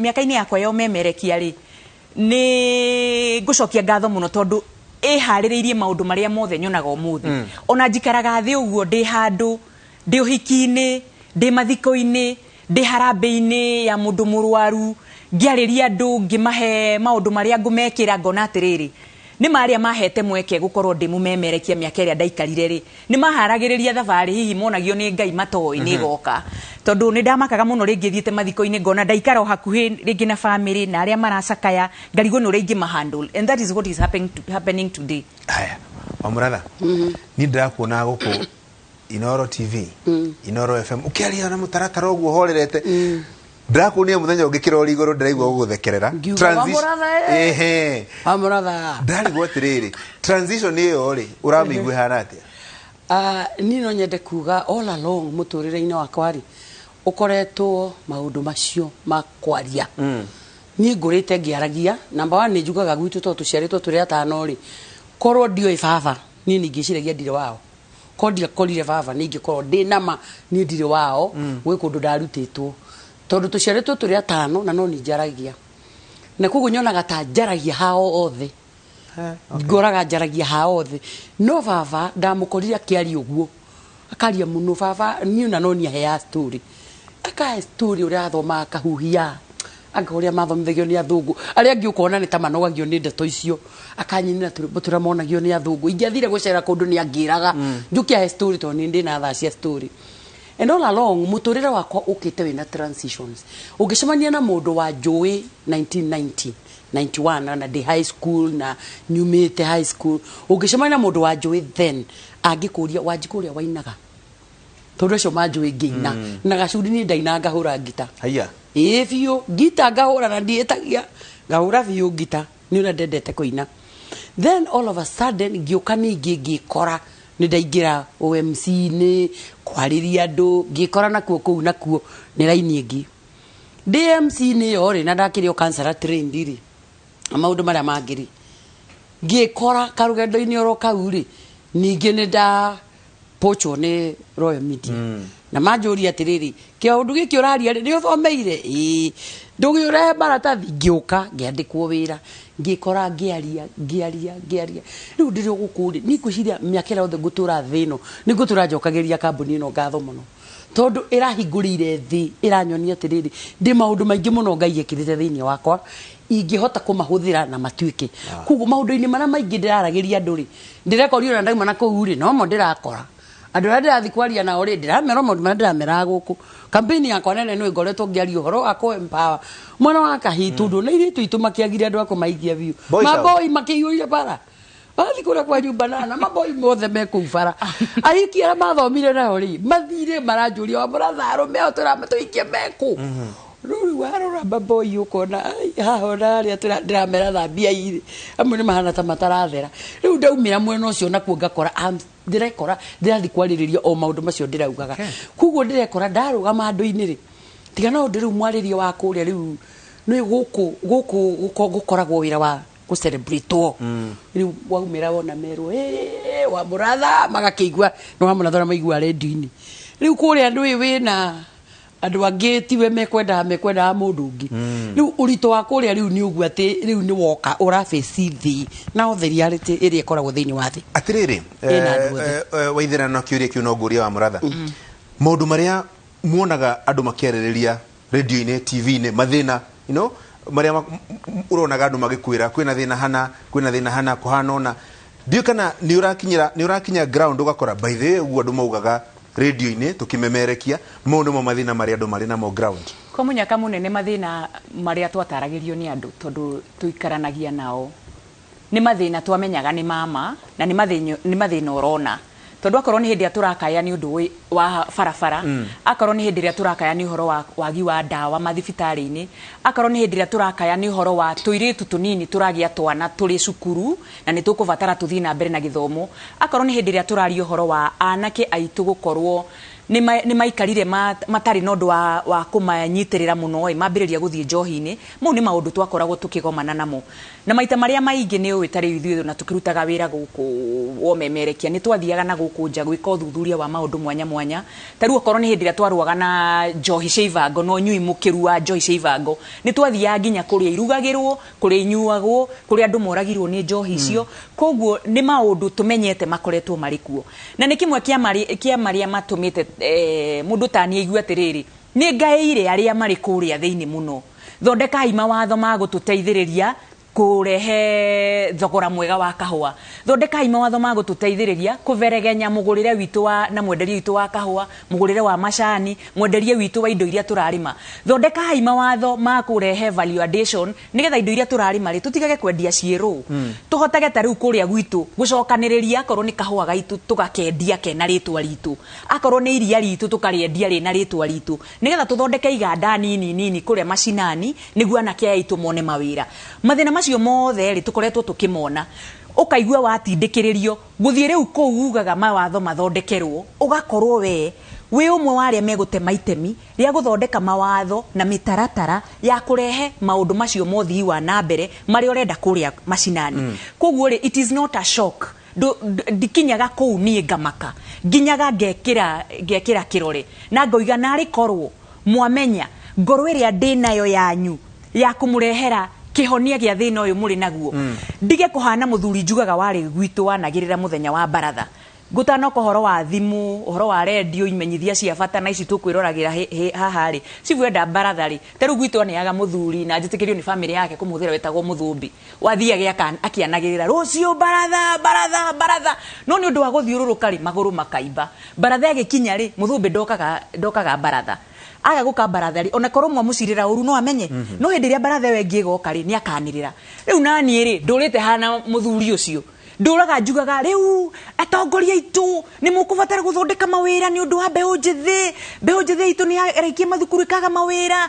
Mĩaka-inĩ yakwa ya ũmemerekia rĩ, nĩ ngũcokia ngatho mũno tondũ ĩharĩrĩirie maũndũ marĩa mothe nyonaga ũmũthĩ. Ona njikaraga thĩ ũguo, ndĩ handũ, ndĩ ũhiki-inĩ, ndĩ mathiko-inĩ, ndĩ harambĩ-inĩ ya mũndũ mũrwaru, ngĩarĩria andũ, ngĩmahe maũndũ marĩa ngũmekĩra, ngona atĩrĩrĩ, nĩ marĩa mahete mweke gũkorwo ndĩ mũmemerekia mĩaka ĩrĩa ndaikarire rĩ, nĩ maharagĩrĩria thabarĩ hihi monagio nĩ Ngai matoĩ nĩ ĩgoka, tondũ nĩ ndamakaga mũno rĩngĩ thiĩte mathiko-inĩ, ngona ndaikara o hakuhĩ rĩngĩ na famĩlĩ na arĩa maracakaya, ngarigwo nĩ ũrĩa ingĩmahandle, and that is what is happening today. Haya, Wamuratha, niĩ ndĩrakuona gũkũ Inoro TV, Inoro FM, ũkĩaria na mũtaratara ũguo horerete. Ndĩrakuonia mũthenya ũngĩ kĩrori igũrũ, ndĩraigua gũgũthekerera. Ngiuga, "Wamuratha, eh." Ehe. Wamuratha. Ndarigwo atĩrĩrĩ, transition ĩyo rĩ, ũramĩigua ĩhana atĩa? Ah, niĩ no nyende kuga all along mũtũrĩre-inĩ wakwa rĩ, ũkoretwo maũndũ macio ma kwaria. Niĩ ngũrĩte ngĩaragia. Number one, nĩ njugaga gwitũ, tondũ tũciarĩtwo tũrĩ atano rĩ, korwo ndioĩ baba, niĩ ningĩciragia ndirĩ wao. Korwo ndiakorire baba, nĩ ingĩkorwo ndĩ nama niĩ ndirĩ wao, gwĩ kũndũ ndarutĩtwo, tondũ tũciarĩtwo tũrĩ atano na no niĩ njaragia, na koguo nyonaga ta njaragia hao othe. Ngoraga njaragia ha othe, no baba ndamũkorire akĩaria ũguo, akaria mũno baba. Niĩ ona no niaheaga story, akahe story ũrĩa athomaga akahuhia, anga ũrĩa mathomithagio nĩ athũngũ. Arĩa angĩ ũkona nĩ ta manogagio nĩ ndeto icio, akanyinĩra tũrwĩmbo tũrĩa monagio nĩ athũngũ. Ingĩathire gũcera kũndũ, nĩ angĩraga njũke ahe story, tondũ nĩ ndĩ na thaa cia story. And all along mũtũrĩre wakwa ũkĩte wĩna transitions. Ũngĩcemania na mũndũ wa njũĩ 1990 91, na ndĩ high school na nyumĩte high school, ũngĩcemania na mũndũ wa njũĩ then, angĩkũria, "Wanjikũ ũrĩa wainaga?" Tondũ acio manjũĩ ngĩina na gacuri, niĩ ndaina ngahũra ngita. Haiya. Ĩĩ biũ, ngita ngahũra na ndiĩtagia, ngahũra biũ ngita, nĩ ũrĩa ndendete kũina. Then all of a sudden ngĩũka ningĩ ngĩkora nĩ ndaingĩra OMC-inĩ kwarĩria andũ, ngĩkora nakuo kũu nakuo nĩ raini ĩngĩ. Ndĩ MC-inĩ ĩyo rĩ, na ndakĩrĩ o counselor trained rĩ, na maũndũ marĩa mangĩ rĩ, ngĩkora karũgendo-inĩ oro kau rĩ, ningĩ nĩ nda pochwo nĩ Royal Media na manjũria atĩrĩrĩ, "Kĩũndũ gĩkĩ ũraria rĩ, nĩ ũthomeire?" "Ĩĩ." "Ndũgĩũrehe maratathi." Ngĩũka ngĩandĩkwo wĩra, ngĩkora ngĩaria, ngĩaria, ngĩaria. Rĩu ndĩrĩ o gũkũ rĩ, niĩ ngwĩciria mĩaka ĩrĩa yothe ngũtũra thĩ ĩno, nĩ ngũtũra njokagĩria kambuni ĩno ngatho mũno, tondũ ĩrahingũrĩire thĩ, ĩranyonia atĩrĩrĩ, ndĩ maũndũ maingĩ mũno Ngai ekĩrĩte thĩinĩ wakwa ingĩhota kũmahũthĩra na matuĩke. Koguo maũndũ-inĩ marĩa maingĩ ndĩraragĩria andũ rĩ, ndĩrekoria ona ndauma na kũu rĩ, nomo ndĩrakora andũ arĩa ndĩrathiĩ kwaria nao rĩ, ndĩramera maũndũ marĩa ndĩrameraga gũkũ. Campaign yakwa nene nĩ ngoretwo ngĩaria ũhoro wa kũ empower mwana wa kahii, tondũ na airĩtu aitũ makĩagire andũ a kũmaikia biũ. Boys out. Maboi makĩiyũire bara, wathiĩ kũrĩa kwa nyumba nana, maboi mothe me kũu bara. Ahiki arĩa mathomire nao rĩ, mathire maranjũria, "Wamũratha, arũme ao tũikie mekũ?" Rĩu warora maboi ũkona, ai, haha ona harĩa ndĩramera thambia irĩ, amwe nĩ mahana ta matarathera. Rĩu ndaumĩra mwena ũcio nakuo ngakora ndĩrekora ndĩrathiĩ kwarĩrĩria o maũndũ macio ndĩraugaga. Koguo ndĩrekora ndarũgama andũ-inĩ rĩ, tiga no ũndũ rĩu mwarĩrie wa kũrĩa, rĩu nĩ gũkũ gũkũ gũkoragwo wĩra wa gũcelebrate. Rĩu waumĩra wona merwo, "Ĩĩ, wa mũratha," magakĩigua nĩ wa mũratha ũrĩa maigua redio-inĩ. Rĩu kũrĩa ndũĩ wĩna andũ angĩ tiwe mekwendaga, mekwendaga mũndũ ũngĩ. Rĩu ũritũ wa kũrĩa rĩu nĩ ũguo atĩ rĩu nĩ woka ũrabaci thĩ na the reality ĩrĩa ĩkoragwo thĩinĩ wa thĩ. Atirĩrĩ, Ĩna andũ othe. Waithera, no kĩũria kĩu no ngũria wa mũratha, maũndũ marĩa muonaga andũ makĩarĩrĩria radio-inĩ, TV-inĩ, mathĩna marĩa ũronaga andũ magĩkwĩra kwĩna thĩna hana, kwĩna thĩna hana, kũhana ũna, ndiũĩ kana nĩ ũrakinyĩra, nĩ ũrakinya ground ũgakora, by the way, ũguo andũ maugaga radio-inĩ tũkĩmemerekia, mau nĩmo mathĩna marĩa andũ marĩ namo ground? Kwa mũnyaka mũnene, mathĩna marĩa twataragĩrio nĩ andũ, tondũ tũikaranagia nao, nĩ mathĩna twamenyaga nĩ mama na nĩ mathĩna ũrona, tondũ akorwo nĩ hĩndĩ ĩrĩa tũrakaya nĩ ũndũ wa barabara, akorwo nĩ hĩndĩ ĩrĩa tũrakaya nĩ ũhoro wa wagi wa ndawa mathibitarĩ-inĩ, akorwo nĩ hĩndĩ ĩrĩa tũrakaya nĩ ũhoro wa tũirĩtu tũnini tũragĩa twana tũrĩ cukuru na nĩ tũkũbatara tũthiĩ na mbere na gĩthomo, akorwo nĩ hĩndĩ ĩrĩa tũraria ũhoro wa anake aitũ gũkorwo Nĩ maikarire matarĩ na ũndũ wa kũmanyitĩrĩra mũno ĩ, mambĩrĩria gũthiĩ njohi-inĩ. Mau nĩ maũndũ twakoragwo tũkĩgomana namo na maita marĩa maingĩ. Nĩ ũĩ, tarĩu ithuĩ na tũkĩrutaga wĩra gũkũ womemerekia, nĩ twathiaga na gũkũ nja gwĩka ũthuthuria wa maũndũ mwanya mwanya. Ta rĩu okorwo nĩ hĩndĩ ĩrĩa twarũaga na njohi cia ibango na ũnyui mũkĩru wa njohi cia ibango, nĩ twathiaga nginya kũrĩa irugagĩrwo, kũrĩa inyuagwo, kũrĩa andũ moragirwo nĩ njohi icio. Koguo nĩ maũndũ tũmenyete makoretwo marĩ kuo, na nĩ kĩmwe kĩa marĩa matũmĩte mũndũ tani aigue atĩrĩrĩ, nĩ ngaĩire arĩa marĩ kũrĩa thĩinĩ mũno, thondekai mawatho ma gũtũteithĩrĩria kũrehe thogora mwega wa kahũa, thondekai mawatho ma gũtũteithĩrĩria kũberegenya mũgũrĩre witũ wa na mwenderie witũ wa kahũa, mũgũrĩre wa macani, mwenderie witũ wa indo iria tũrarĩma, thondekai mawatho ma kũrehe value addition nĩgetha indo iria tũrarĩma rĩ, tũtigage kwendia ciĩrũ, tũhotage ta rĩu kũrĩa gwitũ gũcokanĩrĩria, akorwo nĩ kahũa gaitũ tũgakendia kena rĩtwa ritũ, akorwo nĩ iria ritũ tũkarĩendia rĩna rĩtwa ritũ, nĩgetha tũthondeke iganda nini nini kũrĩa macinani nĩguo anake aya aitũ mone mawĩra. Mathĩna macio mothe rĩ, tũkoretwo tũkĩmona, ũkaigua watindĩkĩrĩrio gũthiĩ rĩu kũu ugaga mawatho mathondekerwo, ũgakorwo we wĩ ũmwe wa arĩa megũtema itemi rĩa gũthondeka mawatho na mĩtaratara ya kũrehe maũndũ macio mothii wa na mbere marĩa ũrenda kũrĩa macinani. Koguo rĩ, it is not a shock. Ndikinyaga kũu niĩ ngamaka, nginyaga ngekĩra kĩrore na ngoiga narĩ korwo mwamenya ngoro ĩrĩa ndĩnayo yanyu ya kũmũrehera kĩhonia gĩa thĩna ũyũ mũrĩ naguo. Ndige kũhana mũthuri njugaga warĩ gwitũ wanagĩrĩra mũthenya wa baratha ngũtanoka ũhoro wa thimũ, ũhoro wa rendio, imenyithia cia bata na ici tũkwĩroragĩra haha rĩ, cibu enda baratha rĩ, ta rĩu gwitũ aneaga mũthuri na njĩtĩkĩrio nĩ bamĩrĩ yake kũmũhũthĩra, wetagwo mũthũmbi, wathiage akĩanagĩrĩra rũciũ baratha, baratha, baratha. No nĩ ũndũ wa gũthiũrũrũka rĩ, magũrũ makaimba. Baratha ĩgĩkinya rĩ, mũthũmbĩ ndokaga baratha. Aga gũka baratha rĩ, ona korwo mwamũcirĩra ũru no amenye, no hĩndĩ ĩrĩa baratha ĩyo ĩngĩ ĩgoka rĩ, nĩ akanĩrĩra. Rĩu naniĩ rĩ, ndũrĩte hana mũthuri ũcio, ndũraga njugaga rĩu atongoria aitũ nĩ mũkũbatara gũthondeka mawĩra nĩ ũndũ wa mbeũ njĩthĩ. Mbeũ njĩthĩ itũ nĩ yaraikia mathukuru ĩkaga mawĩra,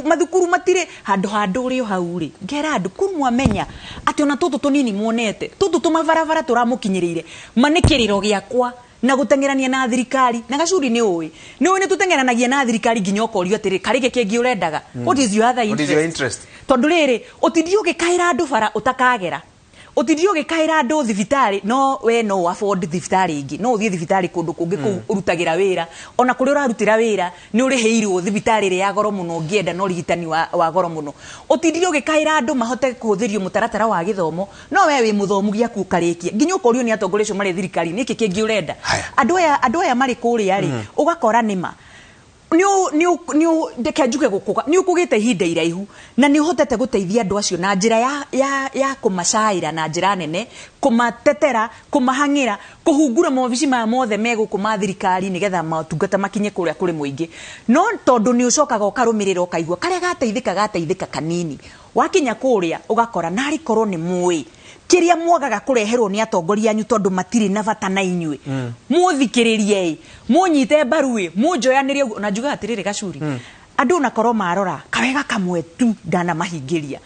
mathukuru matirĩ handũ ha ndũrĩ o hau rĩ, ngera andũ kũu mwamenya atĩ ona tũtũ tũnini muonete tũtũ tũmabarabara tũramũkinyĩrĩire ma nĩ kĩrĩro gĩakwa na gũteng'erania na thirikari na gacuri. Nĩ ũĩ nĩ tũteng'eranagia na thirikari nginya ũkorio atĩrĩ, karĩ gĩkĩ kĩngĩ ũrendaga? What is your other What is your interest? Interest? Tondũ rĩrĩ, ũtindie ũgĩkaĩra andũ bara ũtakagera, ũtindie ũgĩkaĩra andũ thibitarĩ, no we no afford thibitarĩ ĩngĩ, no ũthiĩ thibitarĩ kũndũ kũngĩ kũu ũrutagĩra wĩra, ona kũrĩa ũrarutĩra wĩra nĩ ũrĩhĩirwo thibitarĩ ĩrĩa ya goro mũno ũngĩenda na ũrigitani wa goro mũno. Ũtindire ũgĩkaĩra andũ mahote kũhũthĩrio mũtaratara wa gĩthomo, no we wĩ mũthomu gĩaku ũkarĩkia, nginya ũkorio nĩ atongoria acio marĩ thirikari nĩkĩ kĩngĩ ũrenda. Haya. Andũ aya marĩ kũrĩa rĩ, ũgakora nĩma nĩ ndeke njuge gũkũga nĩ ũkũgĩte ihinda iraihu na nĩ ũhotete gũteithia andũ acio na njĩra ya kũmacaĩra na njĩra nene, kũmatetera, kũmahang'ĩra, kũhungura maobici maya mothe me gũkũ ma thirikari nĩgetha motungata makinye kũrĩa kũrĩ mũingĩ. No tondũ nĩ ũcokaga ũkarũmĩrĩra, ũkaigua karĩa gateithĩka gateithĩka kanini, wakinya kũrĩa ũgakora narĩ korwo nĩ mũĩ kĩrĩa mwagaga kũreherwo nĩ atongoria anyu tondũ matirĩ na bata na inyuĩ, mũthikĩrĩrie ĩ, mũnyite mbaru ĩ, mũnjoyanĩrie ũguo. Na njugaga atĩrĩrĩ, gacuri, andũ onakorwo marora kawega kamwe tu ndanamahingĩria,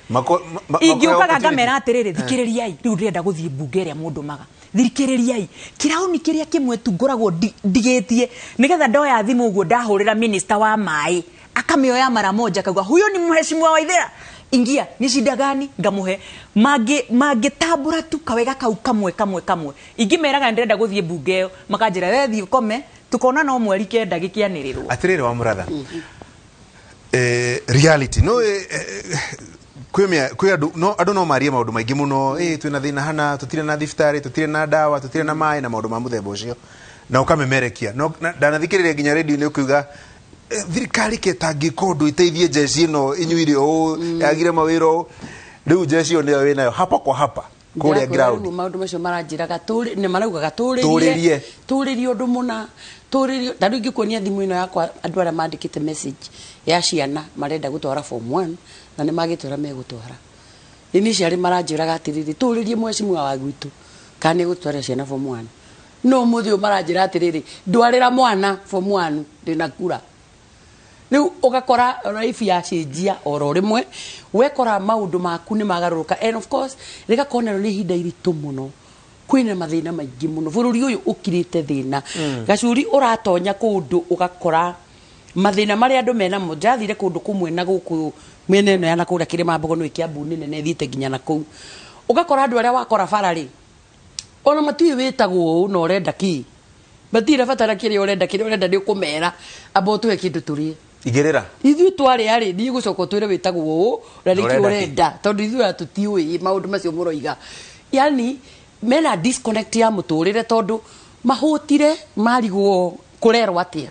ingĩũkaga Makohe ngamera atĩrĩrĩ, thikĩrĩriai, rĩu ndĩrenda gũthiĩ mbunge ĩrĩa mũndũ maga, thikĩrĩriai kĩraũni kĩrĩa kĩmwe tu ngoragwo ndigĩtie nĩgetha ndoya thimũ ũguo ndahũrĩra minister wa maĩ, akamĩoya mara moja, akauga, "Huyo ni mheshimiwa Waithera, ingia, ni shida gani?" Ngamuhe mangĩ mangĩtambũra tu kawega kau kamwe kamwe kamwe. Ingĩmeraga ndĩrenda gũthiĩ mbunge ĩyo, makanjĩra, "We thiĩ ũkome, tukona no mweri 9 gĩkĩanĩrĩrwo." Atiriri wa muratha, reality no kwĩ andũ no andũ no marie maũndũ maingĩ mũno, twĩna thĩna hana, tũtirĩ na thibitarĩ, tũtirĩ na ndawa, tũtirĩ na maĩ na maũndũ ma mũthemba ũcio, na ũkamemerekia. No ndanathikĩrĩria nginya radio-inĩ ũkiuga thirikari ketangĩka ũndũ ĩteithie jeshi ĩno inyuire ũũ yagire mawĩra ũũ. Rĩu jeshi ĩyo nĩyo wĩnayo hapa kwa hapa kũrĩa Ndĩrakwĩra ground. rĩu maũndũ macio maranjĩraga nĩ maraugaga Tũrĩrie. tũrĩrie, tũrĩrie ũndũ mũna, tũrĩrie. Ta rĩu ingĩkuonia thimũ ĩno yakwa, andũ arĩa mandĩkĩte message ya ciana marenda gũtwara form 1 na nĩ magĩtwara megũtwara. Initially maranjĩraga atĩrĩrĩ, tũrĩrie mheshimiwa wa gwitũ kana nĩ gũtwara ciana form 1, no ũmũthĩ ũyũ maranjĩra atĩrĩrĩ, ndwarĩra mwana form 1, ndĩna kura. Rĩu ũgakora life yacenjia oro rĩmwe, wekora maũndũ maku nĩ magarũrũka, and of course rĩgakorwo narĩo nĩ ihinda iritũ mũno. Kwĩna mathĩna maingĩ mũno, bũrũri ũyũ ũkirĩte thĩna. Gacuri, ũratonya kũndũ ũgakora mathĩna marĩa andũ menamo. Ndĩrathire kũndũ kũmwe na gũkũ mĩena ĩno ya na kũrĩa kĩrĩma mbogo nĩ Kĩambu nĩ nene ĩthiĩte nginya na kũu, ũgakora andũ arĩa wakora bara rĩ, ona matiũĩ wĩtagwo ũũ na ũrenda kĩ, matirĩ batara kĩrĩa ũrenda. Kĩrĩa ũrenda nĩ ũkũmera, amba ũtũhe kĩndũ tũrĩe. Igĩrĩra. Ithuĩ twarĩa rĩ, niĩ gũcoka ũtwĩre wĩtagwo ũũ na nĩkĩ Ũrenda kĩ? Ũrenda, tondũ ithuĩ aya tũtiũĩ maũndũ macio mũroiga. Yani mena disconnect ya mũtũrĩre, tondũ mahũtire marigwo kũrerwo atĩa.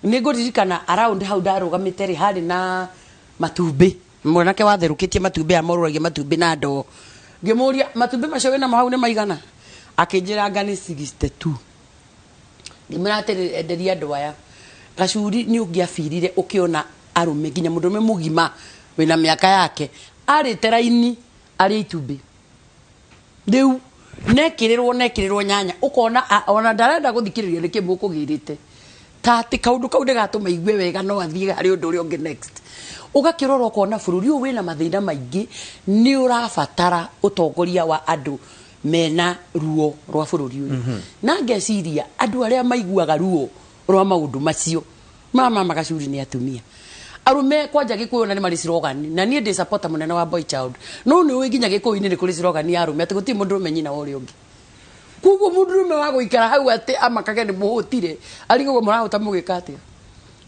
Nĩ ngũririkana around hau ndarũgamĩte rĩ, harĩ na matumbĩ, mwanake watherũkĩtie matumbĩ aya morũragia matumbĩ na ndoo. Ngĩmũria, "Matumbĩ macio wĩnamo hau nĩ maigana?" Akĩnjĩra anga nĩ 62. Ngĩmwĩra atĩrĩ, "Enderia andũ aya." Gacuri, nĩ ũngĩabirire ũkĩona arũme, nginya mũndũrũme mũgima wĩna mĩaka yake, arĩte raini arĩa itumbĩ rĩu nekĩrĩrwo nekĩrĩrwo nyanya, ũkona ona ndarenda gũthikĩrĩria nĩkĩ mũkũgĩrĩte, ta atĩ kaũndũ kau nĩgatũma igue wega, no athiĩ harĩ ũndũ ũrĩa ũngĩ next. Ũgakĩrora ũkona bũrũri ũyũ wĩna mathĩna maingĩ, nĩ ũrabatara ũtongoria wa andũ mena ruo rwa bũrũri ũyũ. Na ngeciria andũ arĩa maiguaga ruo rwa maũndũ macio mama magacuri nĩ atumia. Arume kwanja Gĩkũyũ na nĩ marĩ slogan, na niĩ ndĩ supporter mũnene wa boy child, no nĩ ũĩ nginya Gĩkũyũ-inĩ nĩ kũrĩ slogan ya arũme atĩ gũtirĩ mũndũrũme nyina wa ũrĩa ũngĩ. Koguo mũndũrũme wa gũikara hau atĩ amakage nĩ mũhũtire, arigagwo mũrahũta mũgĩka atĩa.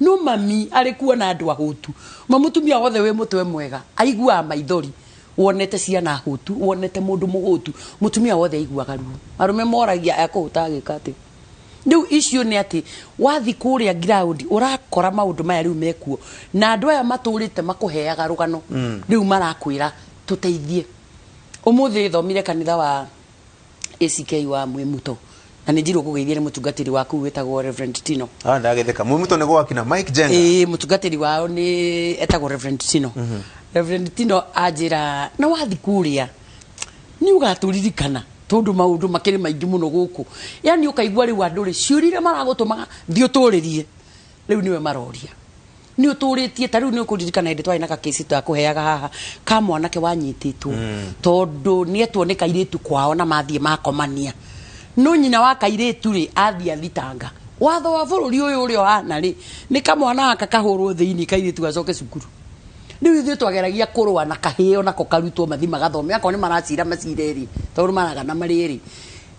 No mami arĩ kuona andũ ahũtu, ma mũtumia wothe wĩ mũtwe mwega aiguaga maithori wonete ciana hũtu, wonete mũndũ mũhũtu, mũtumia wothe aiguaga ruo. Arũme moragia akũhũta agĩka atĩa. Rĩu icio nĩ atĩ wathi kũrĩa ground ũrakora maũndũ maya rĩu mekuo, na andũ aya matũrĩte makũheaga rũgano, rĩu marakwĩra tũteithie. Ũmũthĩ thomire kanitha wa ACK wa Mwimuto, na nĩ njirwo kũgeithia nĩ mũtungatĩri waku wĩtagwo Reverend Tino. Ah, ndagetheka Mwimuto nĩ gwakina Mike Jenga. Ĩĩ, mũtungatĩri wao nĩ etagwo Reverend Tino. Reverend Tino anjĩra na wathi kũrĩa nĩ ũgatũririkana, tondũ maũndũ makĩrĩ maingĩ mũno gũkũ. Yani ũkaigua rĩu andũ rĩ, ciũria iria maragũtũmaga thiĩ ũtũrĩrie rĩu nĩwe maroria, nĩ ũtũrĩtie. Ta rĩu nĩ ũkũririkana hĩndĩ twarĩ na kakĩci twakũheaga haha ka mwanake wanyitĩtwo tondũ nĩ etwo nĩ kairĩtu kwao na mathiĩ makomania, no nyina wa kairĩtu rĩ athiĩ athitanga. Watho wa bũrũri ũyũ ũrĩa ũhana rĩ, nĩ kamwana gaka kahũrwo thĩinĩ, kairĩtu gacoke cukuru. Rĩu ithuĩ twageragia kũrũa na kahĩo nako karutwo mathi magathome, akorwo nĩ maracira macire rĩ, tondũ maragana marĩ ĩrĩ.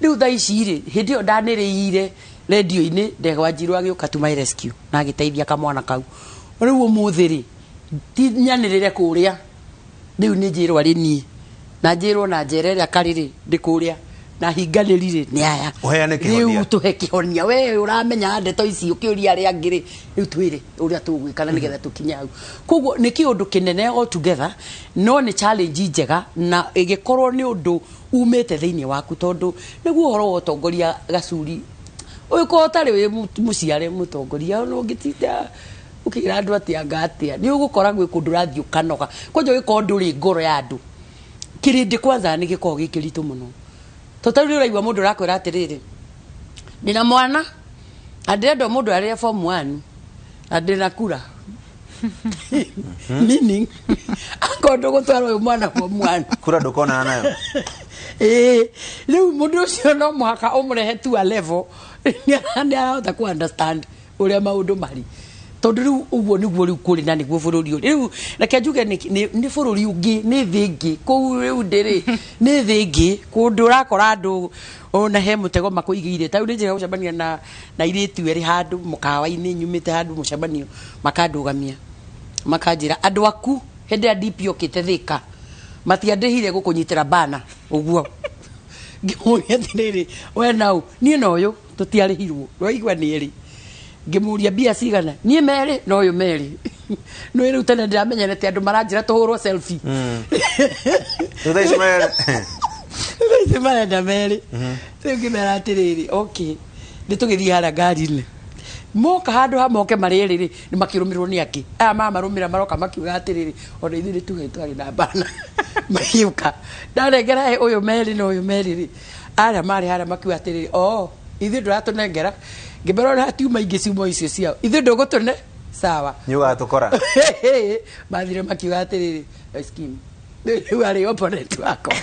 Rĩu thaa ici rĩ, hĩndĩ ĩyo ndanĩrĩire rendio-inĩ, ndegwa njirũ agĩũka to my rescue na agĩteithia kamwana kau. Rĩu ũmũthĩ rĩ, ti nyanĩrĩre kũrĩa, rĩu nĩ njĩrwo arĩ niĩ na njĩrwo na njera ĩrĩa karĩ rĩ, ndĩ kũrĩa na hinganĩri rĩ, nĩ aya. Ũheane kĩhonia. Rĩu tũhe kĩhonia, we ũramenya ndeto ici ũkĩũria arĩa angĩ rĩ, rĩu twĩre ũrĩa tũgwĩka na nĩgetha tũkinye hau. Koguo nĩ kĩũndũ kĩnene altogether, no nĩ challenge njega na ĩgĩkorwo nĩ ũndũ umĩte thĩinĩ waku, tondũ nĩguo ũhoro wa ũtongoria. Gacuri, ũgĩkorwo ũtarĩ wĩ mũciare mũtongoria, ona ũngĩtinda ũkĩra andũ atĩa anga atĩa, nĩ ũgũkora gwĩ kũndũ ũrathiĩ ũkanoga. Kwanja ũgĩkorwo ndũrĩ ngoro ya andũ, kĩrĩndĩ kwanza nĩ gĩkoragwo gĩ kĩritũ mũno, tondũ ta rĩu nĩ ũraigua mũndũ ũrakwĩra atĩrĩrĩ, "Ndĩna mwana na ndĩrenda mũndũ arĩe form one na ndĩna kura," meaning akorwo ndũgũtwara ũyũ mwana form one, kura ndũkonana nayo. Ĩĩ, rĩu mũndũ ũcio no mũhaka ũmũrehe tu a level nĩ arahota ku understand ũrĩa maũndũ marĩ, tondũ rĩu ũguo nĩguo rĩu kũrĩ na nĩguo bũrũri ũrĩ rĩu. Reke njuge nĩ bũrũri ũngĩ, nĩ thĩ ĩngĩ kũu rĩu ndĩrĩ, nĩ thĩ ĩngĩ, kũndũ ũrakora andũ ona he mũtego makũigĩire. Ta rĩu nĩ njĩra gũcemania na airĩtu erĩ handũ mũkawa-inĩ, nyumĩte handũ mũcemanio, makandũgamia makanjĩra, "Andũ aku hĩndĩ ya DP okĩte Thĩka matiandĩhire gũkũnyitĩra bana ũguo." Ngĩmũria atĩrĩrĩ, "We nau?" "Niĩ na ũyũ tũtiarĩhirwo." Rwaigua nĩ erĩ. Ngĩmũria, "Mbia cigana?" "Niĩ merĩ na ũyũ merĩ." Nĩ rĩu tene ndĩramenyerete andũ maranjĩra tũhũrwo selfie. Rĩu thaa ici thaa ici marenda merĩ. Rĩu ngĩmera atĩrĩrĩ, "Okay, nĩ tũgĩthiĩ harĩa ngari-inĩ." Moka handũ ha moke marĩ erĩ rĩ, nĩ makĩrũmĩrwo nĩ angĩ aya mamarũmĩra, maroka makiuga atĩrĩrĩ, "Ona ithuĩ nĩ tuge twarĩ na bana." Magĩũka, ndanengera ũyũ merĩ na ũyũ merĩ rĩ, arĩa marĩ harĩa makiuga atĩrĩrĩ, "O ithuĩ ndũratũnengera." Ngĩmera ona hatiuma ingĩ ciumo icio ciao, ithuĩ ndũgũtũne sawa. Nĩ ũgatũkora. Mathire makiuga atĩrĩrĩ, "Scheme rĩu arĩ opponent wakwa."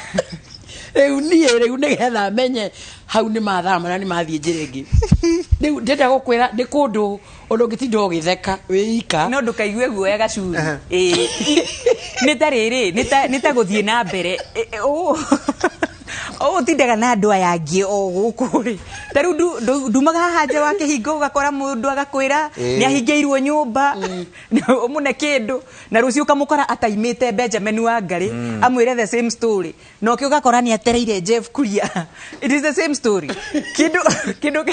Rĩu niĩ rĩu nĩgetha menye hau nĩ mathama na nĩ mathiĩ njĩra ĩngĩ. Rĩu ndĩrenda gũkwĩra nĩ kũndũ ũndũ ũngĩtinda ũgĩtheka wĩ ika. No ndũkaigue guoya, gacuri. Ĩĩ, nĩ ta rĩrĩ, nĩ ta gũthiĩ na mbere. Ũũ ũtindaga na andũ aya angĩ o gũkũ rĩ, ta rĩu ndumaga haha nja wa kĩhingo, ũgakora mũndũ agakwĩra nĩ ahingĩirwo nyũmba, ũmũne kĩndũ, na rũciũ ũkamũkora ataimĩte Benjamin Wangari amwĩre the same story, na ũkĩ ũgakora nĩ atereire Jeff Kuria. It is the same story. Kĩndũ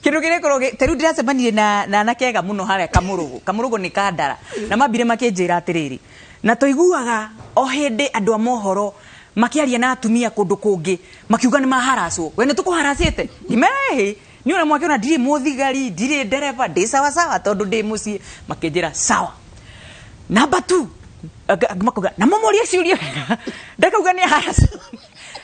kĩrĩa korwo ta rĩu ndĩracemanirie na anake ega mũno harĩa Kamũrũgũ. Kamũrũgũ nĩ Kandara, na mambire makĩnjĩra atĩrĩrĩ, na tũiguaga o hĩndĩ andũ a mohoro makĩaria na atumia kũndũ kũngĩ makiuga nĩ maharacwo. We nĩ tũkũharacĩte imehi nĩ ona mwakĩona ndirĩ mũthigari, ndirĩ ndereba, ndĩ sawa sawa tondũ ndĩ mũciĩ. Makĩnjĩra sawa. Number 2, makauga na momoria ciũria, ndakauga nĩ haracwo,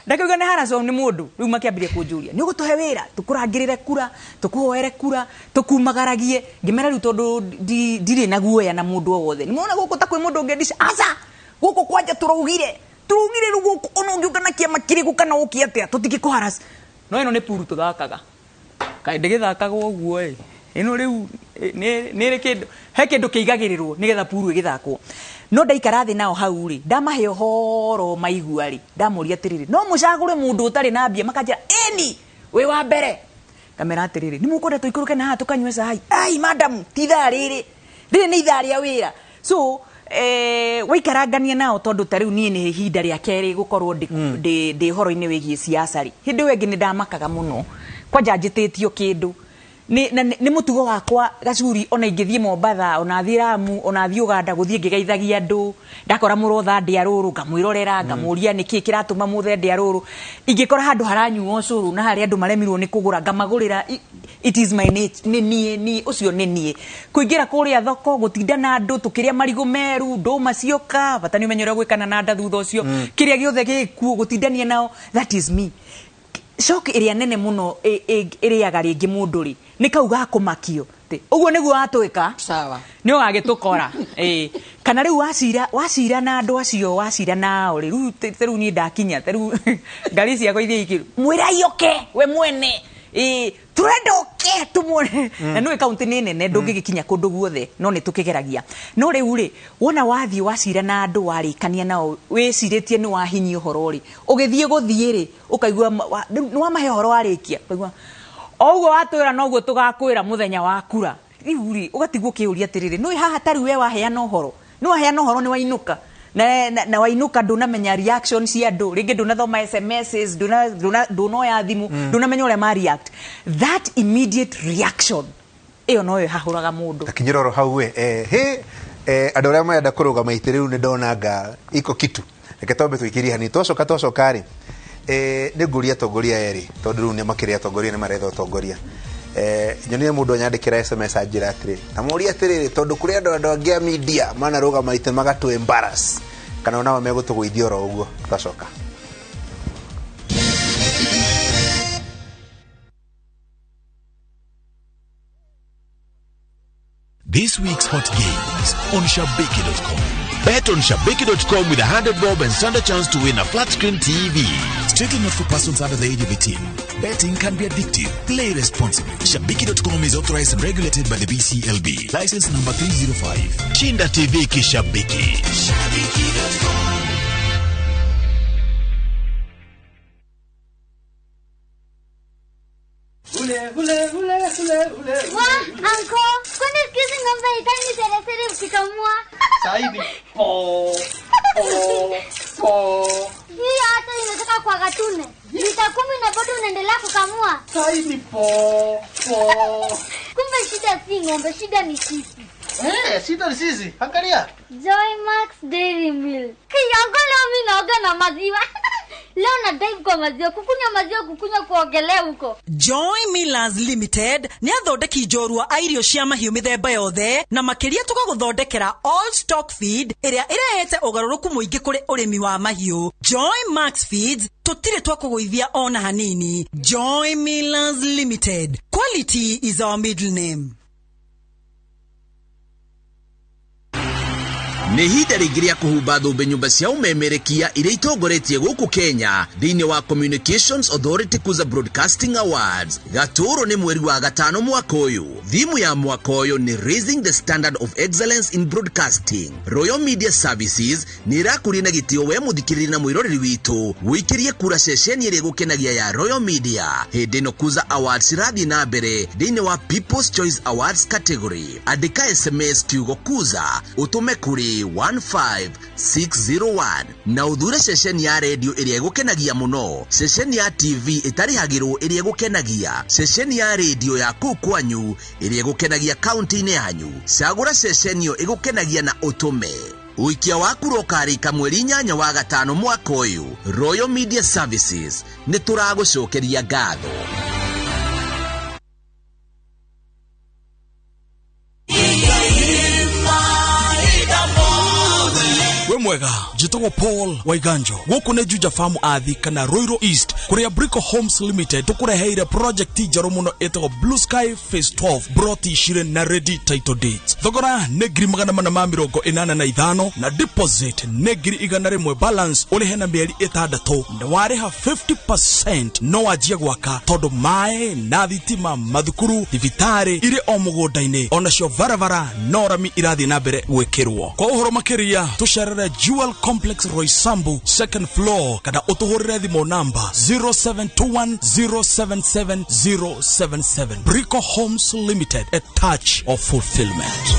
ndakauga nĩ haracwo nĩ mũndũ. Rĩu makĩambirie kũnjũria, nĩ ũgũtũhe wĩra tũkũrangĩrĩre kura, tũkũhoere kura, tũkumagaragie? Ngĩmera rĩu tondũ ndirĩ na guoya na mũndũ o wothe, nĩmona gũkũ ta kwĩ mũndũ ũngĩndica aca gũkũ kwanja tũraugire rĩu gũkũ ona ũngĩũka na kĩama kĩrĩkũ kana ũke atĩa, tũtingĩkũharaci. No ĩno nĩ puru tũthakaga, kaĩ ndĩgĩthakagwo ũguo ĩ ĩno rĩu nĩ ĩrĩ kĩndũ, he kĩndũ kĩigagĩrĩrwo nĩgetha puru ĩgĩthakwo. No ndaikara thĩ nao hau rĩ, ndamahe ũhoro maigua rĩ, ndamũria atĩrĩrĩ, no mũcagũre mũndũ ũtarĩ na mbia? Makanjĩra ĩni, wĩ wa mbere. Ngamera atĩrĩrĩ, nĩ mũkwenda tũikũrũke na haha tũkanyue cai? Ai madam, ti ithaa rĩrĩ, rĩrĩ nĩ ithaa rĩa wĩra. So waikarangania nao, tondũ ta rĩu niĩ nĩ ihinda rĩa kerĩ gũkorwo ndĩ ũhoro-inĩ wĩgiĩ siasa rĩ, hĩndĩ ĩyo ĩngĩ nĩ ndamakaga mũno kwanja njĩtĩtio kĩndũ nĩ mũtugo wakwa, gacuri. Ona ingĩthiĩ Mombatha, ona thiĩ Lamu, ona thiĩ Uganda, gũthiĩ ngĩgeithagia andũ, ndakora mũrotha ndĩa rũrũ, ngamwĩrorera, ngamũria nĩkĩ kĩratũma mũthe ndĩa rũrũ. Ingĩkora handũ haranyuo ũcũrũ na harĩa andũ maremirwo nĩ kũgũra, ngamagũrĩra. It is my nature. Nĩ niĩ ũcio, nĩ niĩ kũingĩra kũrĩa thoko, gũtinda na andũ tũkĩrĩa marigũ meru, ndũma cioka, bata nĩ ũmenye ũrĩa gwĩkana na nda thutha ũcio, kĩrĩa gĩothe gĩkuo, gũtindania nao, that is me. Shock ĩrĩa nene mũno ĩrĩaga rĩngĩ mũndũ rĩ, nĩ kau ga kũmakio. Ũguo nĩguo watwĩka. Sawa. Nĩ ũgagĩtũkora. Ĩĩ, kana rĩu wacira na andũ acio, wacira nao rĩ, rĩu ta rĩu niĩ ndakinya, ta rĩu ngari ciakwa ithiĩ ikĩru, mwĩrai oke we mwene. Ĩĩ, tũrenda oke tũmuone. Na nĩũĩ kaunti nĩ nene, ndũngĩgĩkinya kũndũ guothe, no nĩ tũkĩgeragia. No rĩu rĩ, wona wathiĩ wacira na andũ, warĩkania nao, wĩcirĩtie nĩ wahinyia ũhoro rĩ, ũgĩthiĩ gũthiĩ rĩ, ũkaigua rĩu nĩ wamahe ũhoro, warĩkia, ũkaigua o ũguo watwĩra noguo tũgakwĩra mũthenya wa kura. Rĩu rĩ, ũgatigwo ũkĩũria atĩrĩrĩ, nĩũĩ haha tarĩu we waheana ũhoro, nĩ waheana ũhoro, nĩ wainũka na wainũka, ndũnamenya reaction cia andũ rĩngĩ, ndũnathoma SMSs, ndũnoya thimũ, ndũnamenya ũrĩa ma react. That immediate reaction ĩyo noyo ĩhahũraga mũndũ. Takinyĩra oro hau we, he andũ arĩa marenda kũrũgama itĩ rĩu nĩ ndonanga iko kitu. Reke twambe tũikĩrie hanini, twacoka rĩ, nĩ ngũria atongoria erĩ, tondũ rĩu nĩ makĩrĩ atongoria, nĩ maretha ũtongoria. Nyonire mũndũ anyandĩkĩra SMS anjĩra atĩrĩ, na mũria atĩrĩrĩ, tondũ kũrĩ andũ angĩ a media manarũgama itĩ magatũ embarrass, kana onao megũtũgũithia oro ũguo. Twacoka. This week's hot games on Shabiki.com. Bet on Shabiki.com with 100 bob and stand a chance to win a flat screen TV. Strictly not for persons under the age of 18. Betting can be addictive. Play responsibly. Shabiki.com is authorized and regulated by the BCLB. License number 305. Shinda TV Kishabiki. Shabiki.com. Wa, anko, kwani siku hizi ng'ombe haitaki seresere ukikamua? Saidi po po po. Hii hata imetoka kwa katune. Lita 10 na bado unaendelea kukamua. Saidi po po. Kumbe shida si ng'ombe, shida ni sisi. Shida ni sisi. Angalia. Joy Max Dairy Milk. Yangu leo mimi naoga na maziwa. Leo na dive kwa maziwa, kukunywa maziwa, kukunywa, kuogelea huko. Joy Millers Limited nĩ athondeki njorua a irio cia mahiũ mĩthemba yothe, na makĩria tũgagũthondekera all stock feed ĩrĩa ĩrehete ũgarũrũku mũingĩ kũrĩ ũrĩmi wa mahiũ. Joy Max Feeds, tũtirĩ twakũgũithia ona hanini. Joy Millers Limited, quality is our middle name. Nĩ ihinda rĩngĩ rĩa kũhumba thũmbĩ nyũmba cia ũmemerekia iria itongoretie gũkũ Kenya thĩinĩ wa Communications Authority Kuza Broadcasting Awards. Gatũũrũ nĩ mweri wa gatano mwaka ũyũ. Thimu ya mwaka ũyũ nĩ Raising the Standard of Excellence in Broadcasting. Royal Media Services nĩ ĩrakũria na gĩtĩo we mũthikĩrĩria na mwĩroreri witũ wĩikĩrie kura ceceni ĩrĩa ĩgũkenagia ya Royal Media. Hĩndĩ ĩno Kuza Awards irathiĩ na mbere thĩinĩ wa People's Choice Awards category. Andĩka SMS kiugo Kuza ũtũme kũrĩ 15601 na ũthure ceceni ya redio ĩrĩa ĩgũkenagia mũno, ceceni ya TV ĩtarĩhagĩrwo ĩrĩa ĩgũkenagia, ceceni ya redio ya kũu kwanyu ĩrĩa ĩgũkenagia kaunti-inĩ yanyu. Cagũra ceceni ĩyo ĩgũkenagia na ũtũme. Ũikia wa kura ũkarĩka mweri 8 wa gatano mwaka ũyũ. Royal Media Services nĩ tũragũcokeria ngatho. We mwega, njĩtagwo Paul Waiganjo. Gũkũ nĩ Juja Farm Athi kana Ruiru East, kũrĩa Brico Homes Limited tũkũreheire project njerũ mũno ĩtagwo Blue Sky Phase 12, broti cirĩ na ready title deeds. Thogora nĩ 485,000 na deposit nĩ 100,000, balance ũrĩhe na mĩeri 6. Na warĩha 50% no wanjie gwaka, tondũ maĩ na thitima, mathukuru, thibitarĩ irĩ o mũgũnda-inĩ, onacio barabara no rami irathiĩ na mbere gwĩkĩrwo. Kwa ũhoro makĩria tũcerere Jewel Complex Roysambu second floor, kana ũtũhũrĩre thimũ namba 0721077077. Brico Homes Limited, a touch of fulfillment.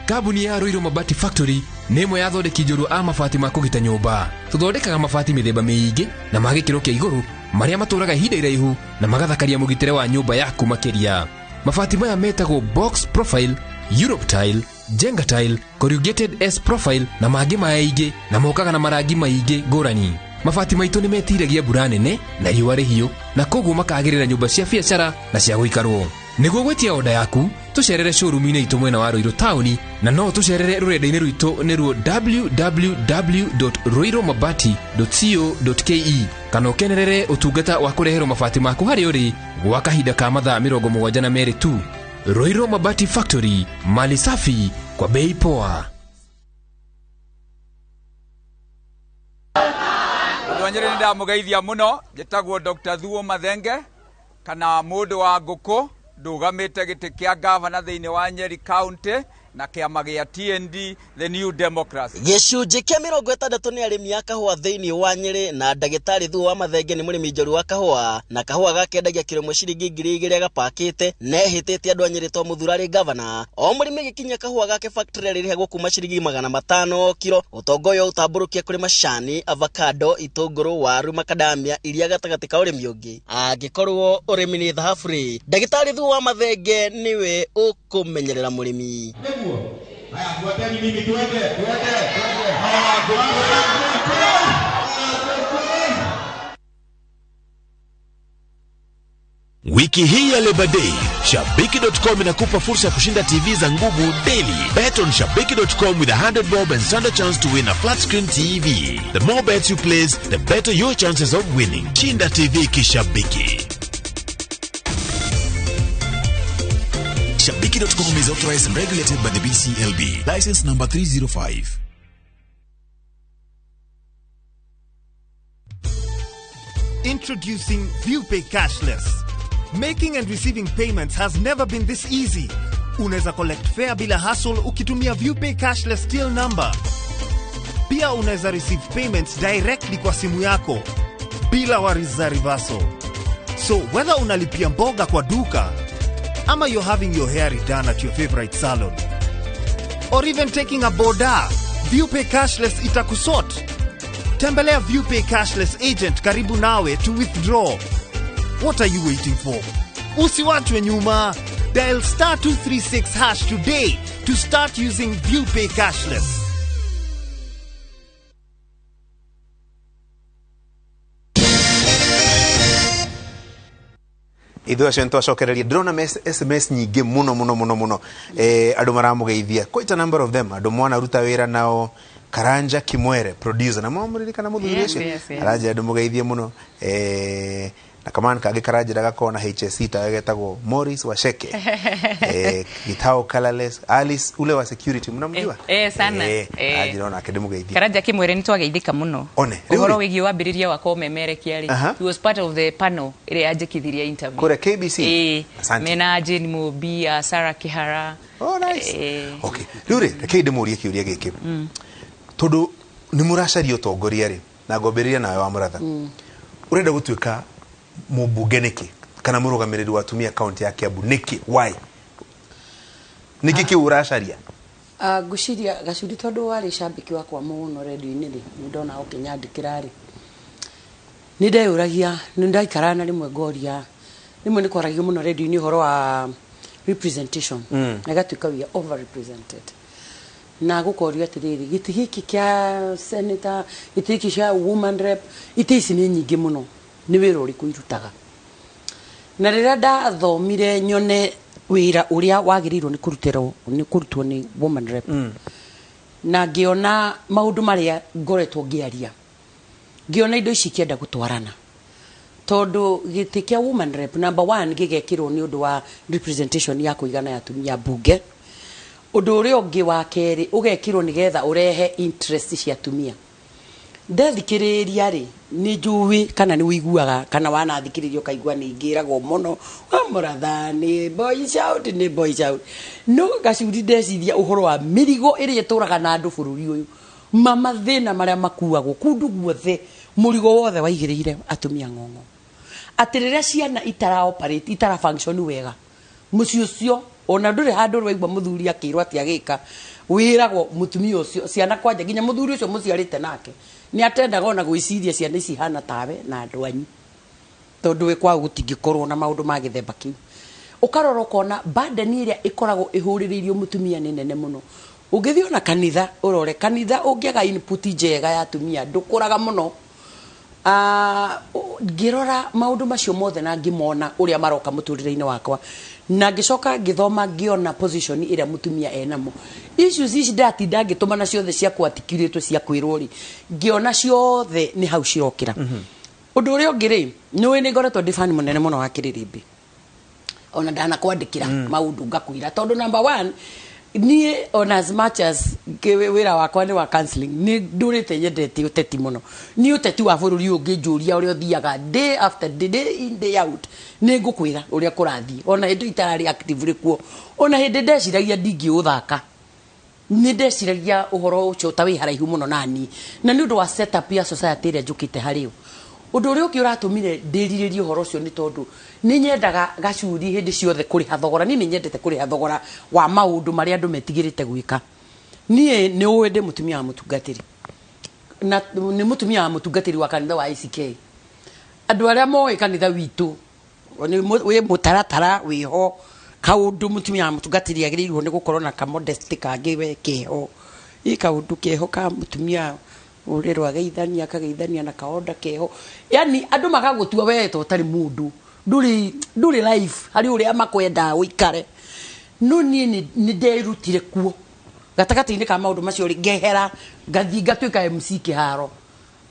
Kambuni ya Ruiru Mabati Factory nĩ ĩmwe ya thondeki njorua a mabati ma kũgita nyũmba. Tũthondekaga mabati mĩthemba mĩingĩ na ma gĩkĩro kĩa igũrũ marĩa matũraga ihinda iraihu na magathakaria mũgitĩre wa nyũmba yaku makĩria. Mabati maya metagwo box profile, Europe tile, Jenga tile, corrugated S profile na mangĩ maingĩ, na mokaga na marangi maingĩ ngũrani. Mabati maitũ nĩ metiragia mbura nene na riũa rĩhiũ, na koguo makagĩrĩra nyũmba cia biacara na cia gũikarwo. Nĩguo gwĩtia oda yaku, tũcerere showroom-inĩ itũ mwena wa Ruiru taũni, na no tũcerere rũrenda-inĩ rwitũ nĩruo www.ruirumabati.co.ke, kana ũkenerere ũtungata wa kũreherwo mabati maku harĩa ũrĩ gwa kahinda ka mathaa 72 tu. Ruiru Mabati Factory, mali safi kwa bei poa. Andũ a Nyĩrĩ nĩ ndamũgeithia mũno, njĩtagwo Dr. Thuo Mathenge kana mũndũ wa ngũkũ, ndũgamĩte gĩtĩ kĩa gavana thĩinĩ wa Nyeri County na kĩama gĩa TND, the New Democracy. Gĩcunjĩ kĩa 60 nĩ arĩmi a kahũa thĩinĩ wa Nyĩrĩ, na ndagĩtarĩ Thuo wa Mathenge nĩ mũrĩmi njorua wa kahũa, na kahũa gakendagia kiro ĩmwe ciringi 2,000 gapakĩte, na ehĩtĩte andũ a Nyĩrĩ to mũthura arĩ gavana. O mũrĩmi agĩkinyia kahũa gake factory arĩrĩhagwo kuma ciringi 500 kiro. Ũtonga ũyũ ũtambũrũkia kũrĩ macani, avocado, itũngũrũ, waru, makadamia iria gatagatĩ ka ũrĩmi ũngĩ. Angĩkorwo ũrĩmi nĩ thahabu rĩ, ndagĩtarĩ Thuo wa Mathenge nĩwe ũkũmenyerera mũrĩmi. Wiki hii ya Labor Day, Shabiki.com inakupa fursa ya kushinda TV za nguvu daily. Bet on Shabiki.com with 100 bob and stand a chance to win a flat screen TV. The more bets you place, the better your chances of winning. Shinda TV kishabiki. Shabiki.com is authorized and regulated by the BCLB. License number 305. Introducing ViewPay Cashless. Making and receiving payments has never been this easy. Unaweza collect fare bila hassle ukitumia ViewPay Cashless till number. Pia unaweza receive payments directly kwa simu yako bila worries za reversal. So whether unalipia mboga kwa duka, ama you're having your hair redone at your favorite salon, or even taking a boda, ViewPay Cashless itakusort. Tembelea ViewPay Cashless agent karibu nawe to withdraw. What are you waiting for? Usiwachwe nyuma. Dial star 236 hash today to start using ViewPay Cashless. Ithuĩ acio nĩtwacokereria. Ndĩrona SMS nyingĩ mũno mũno mũno mũno, andũ maramũgeithia, quite a number of them, andũ mwanaruta wĩra nao. Karanja Kimwere producer, na mwamũririkana mũthuri ũcio, aranja andũ mũgeithie mũno. Na kamani kangĩ karanjĩra gakorwo na HSC tawe getagwo Morris Wacheke, Gitao Colorless, Alice ule wa security, mnamjua? Sana. Anjĩra onake ndĩmũgeithie. Karanja kimwere nĩ twageithĩka mũno. One, rĩu ũhoro rĩ? wĩgiĩ wambĩrĩria wakwa ũmemerekia rĩ, he was part of the panel ĩrĩa yanjĩkithirie interview Kũrĩa KBC? Ĩĩ. Asante. Mena Jane Mũmbi, Sarah Kihara. Oh, nice. Okay, rĩu rĩ, rekei ndĩmũrie kĩũria gĩkĩ, tondũ nĩ mũracaria ũtongoria rĩ, na ngwambĩrĩria nawe wa Mũratha. Ũrenda gũtuĩka mũmbunge nĩkĩ, kana mũrũgamĩrĩri wa atumia kaunti ya Kiambu nĩkĩ? Why? Nĩkĩ kĩu ũracaria? Ah, ngwĩciria Gacuri, tondũ warĩ cambĩki wakwa mũno redio-inĩ rĩ, nĩ ndona ũkĩnyandĩkĩra rĩ, nĩ ndeyũragia, nĩ ndaikaraga na rĩmwe ngoria, rĩmwe nĩ kwaragio mũno redio-inĩ ũhoro wa representation, na ĩgatuĩka we are overrepresented, na gũkorio atĩrĩrĩ, gĩtĩ gĩkĩ kĩa senator, gĩtĩ gĩkĩ kĩa woman rep, itĩ ici nĩ nyingĩ mũno, nĩ wĩra ũrĩkũ irutaga? Na rĩrĩa ndathomire nyone wĩra ũrĩa wagĩrĩirwo nĩ kũrutĩrwo nĩ kũrutwo nĩ woman rep, na ngĩona maũndũ marĩa ngoretwo ngĩaria, ngĩona indo ici ikĩenda gũtwarana, tondũ gĩtĩ kĩa woman rep, number one, gĩgekĩrwo nĩ ũndũ wa representation ya kũigana ya atumia mbunge. Ũndũ ũrĩa ũngĩ wa kerĩ, ũgekĩrwo nĩgetha ũrehe interest cia atumia. Ndethikĩrĩria rĩ, nĩ njũĩ kana nĩ ũiguaga kana wanathikĩrĩria ũkaigua nĩ ngĩragwo mũno wa Mũratha nĩ boy child, nĩ boy child. No Gacuri, ndeciria ũhoro wa mĩrigo ĩrĩa ĩtũraga na andũ bũrũri ũyũ, mamathĩna marĩa makuagwo kũndũ guothe, mũrigo wothe waigĩrĩire atumia ng'ong'o, atĩ rĩrĩa ciana itara operate, itara function wega, mũciĩ ũcio ona ndũrĩ handũ ũraigua mũthuri akĩrwo atĩ agĩka wĩragwo mũtumia ũcio, ciana kwanja, nginya mũthuri ũcio mũciarĩte nake nĩ atendaga ona gwĩciria ciana ici hana tawe na andũ anyu, tondũ wĩ kwao gũtingĩkorwo na maũndũ ma gĩthemba kĩu. Ũkarora ũkona burden ĩrĩa ĩkoragwo ĩhũrĩrĩirio mũtumia nĩ nene mũno. Ũngĩthiĩ ona kanitha, ũrore kanitha, ũngĩaga input njega ya atumia ndũkũraga mũno. Ngĩrora maũndũ macio mothe na ngĩmona ũrĩa maroka mũtũrĩre-inĩ wakwa, na ngĩcoka ngĩthoma, ngĩona position ĩrĩa mũtumia enamo, issues ici ndatinda ngĩtũmana ciothe cia kwarticulate, cia kwĩrwo rĩ, ngĩona ciothe nĩ hau cirokĩra. Ũndũ ũrĩa ũngĩ rĩ, nĩ ũĩ nĩ ngoretwo ndĩ fan mũnene mũno wa Kĩrĩrĩmbĩ, ona ndanakwandĩkĩra maũndũ ngakwĩra, tondũ number one, niĩ ona as much as wĩra wakwa nĩ wa counseling, nĩ ndũrĩte nyendete ũteti mũno. Niĩ ũteti wa bũrũri ũyũ ũngĩnjũria ũrĩa ũthiaga day after day, day in, day out, nĩ ngũkwĩra ũrĩa kũrathiĩ, ona hĩndĩ itararĩ active kuo, ona hĩndĩ ndeciragia ndingĩũthaka, nĩ ndeciragia ũhoro ũcio ta wĩ haraihu mũno nani, na nĩ ũndũ wa setup ya society ĩrĩa njũkĩte harĩ yo. Ũndũ ũrĩa ũngĩ ũratũmire ndĩrirĩrie ũhoro ũcio nĩ tondũ nĩ nyendaga, Gacuri, hĩndĩ ciothe kũrĩha thogora. Niĩ nĩ nyendete kũrĩha thogora wa maũndũ marĩa andũ metigĩrĩte gwĩka. Niĩ nĩ ũĩ ndĩ mũtumia wa mũtungatĩri, na nĩ mũtumia wa mũtungatĩri wa kanitha wa ACK. Andũ arĩa moĩ kanitha witũ nĩ wĩ mũtaratara wĩho, kaũndũ mũtumia wa mũtungatĩri agĩrĩirwo nĩ gũkorwo na kamodesty kangĩ we keho, ĩ kaũndũ keho ka mũtumia ũrĩrwo ageithania, akageithania na kaonda keho, yani andũ magagũtua we ta ũtarĩ mũndũ, ndũrĩ life harĩ ũrĩa makwenda ũikare. No niĩ nĩ nderutire kuo gatagatĩ-inĩ ka maũndũ macio rĩ, ngehera, ngathiĩ ngatuĩka MC kĩharo.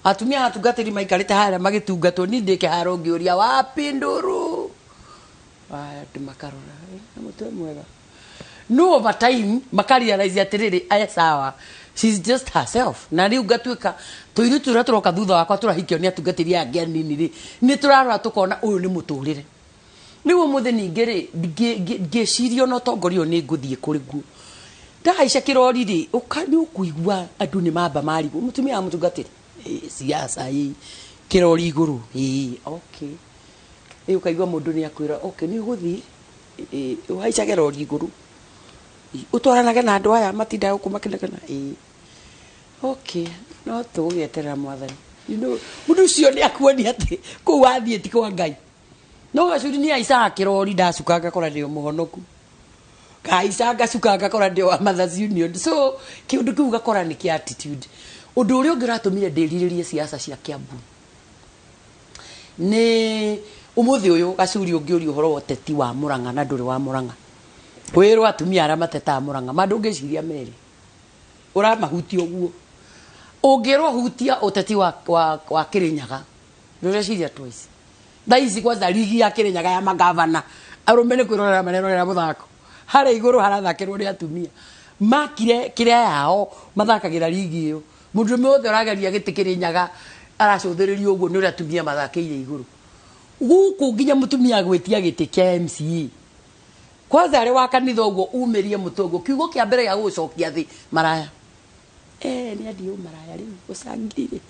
Atumia atungatĩri maikarĩte harĩa magĩtungatwo, niĩ ndĩ kĩharo ngĩũria, "Wapi ndũrũ?" Andũ makarora, "Eh, na mũtwe mwega." No over time makarealize atĩrĩrĩ, aya sawa, she's just herself. Na rĩu ngatuĩka tũirĩtu tũrĩa tũroka thutha wakwa tũrahikio nĩ atungatĩri aya angĩ anini rĩ, nĩ tũrarora tũkona ũyũ nĩ mũtũrĩre. Rĩu ũmũthĩ ningĩ rĩ, ngĩciria ona ũtongoria ũyũ nĩ ngũthiĩ kũrĩ guo, ndahaica kĩrori rĩ, nĩ ũkũigua andũ nĩ mamba marigwo, mũtumia wa mũtungatĩri, siasa, kĩrori igũrũ, okay. Ũkaigua mũndũ nĩ akwĩra, "Okay, nĩ ũgũthiĩ, ũhaicage rori igũrũ, ũtwaranage na andũ aya matindaga gũkũ makĩnegena." Okay, no tũgũgĩeterera mwathani. Mũndũ ũcio nĩ akuonia atĩ kũu wathiĩ ti kwa Ngai. No Gacuri, nĩ aicaga kĩrori, ndacuka ngakora ndĩ o mũhonoku, ngaica ngacuka ngakora ndĩ wa Mothers Union. So kĩũndũ kĩu gakora nĩ kĩa attitude. Ũndũ ũrĩa ũngĩ ũratũmire ndĩrirĩrie siasa cia Kiambu nĩ ũmũthĩ ũyũ, Gacuri, ũngĩũria ũhoro wa ũteti wa Mũrang'a na ndũrĩ wa Mũrang'a, wĩrwo atumia arĩa matetaga Mũrang'a ma ndũngĩciria merĩ ũramahutia ũguo. Ũngĩrwo hutia ũteti wa Kĩrĩnyaga, ndũreciria twice. Thaa ici kwanza ligi ya Kirinyaga ya magavana arũme nĩ kwĩrorera marerorera mũthako harĩa igũrũ harathakĩrwo nĩ atumia makire kĩrĩa yao mathakagĩra ligi ĩyo. Mũndũ wothe ũrageria gĩtĩ Kirinyaga aracũthĩrĩrio ũguo nĩ ũrĩa atumia mathakĩire igũrũ. Gũkũ nginya mũtumia agwĩtia gĩtĩ kĩa MCA kwanza arĩ wa kanitha ũguo umĩrie mũtwe ũguo kiugo kĩa mbere gĩa gũgũcokia thĩ maraya. Nĩ athiĩ ũmaraya rĩu ũcangirire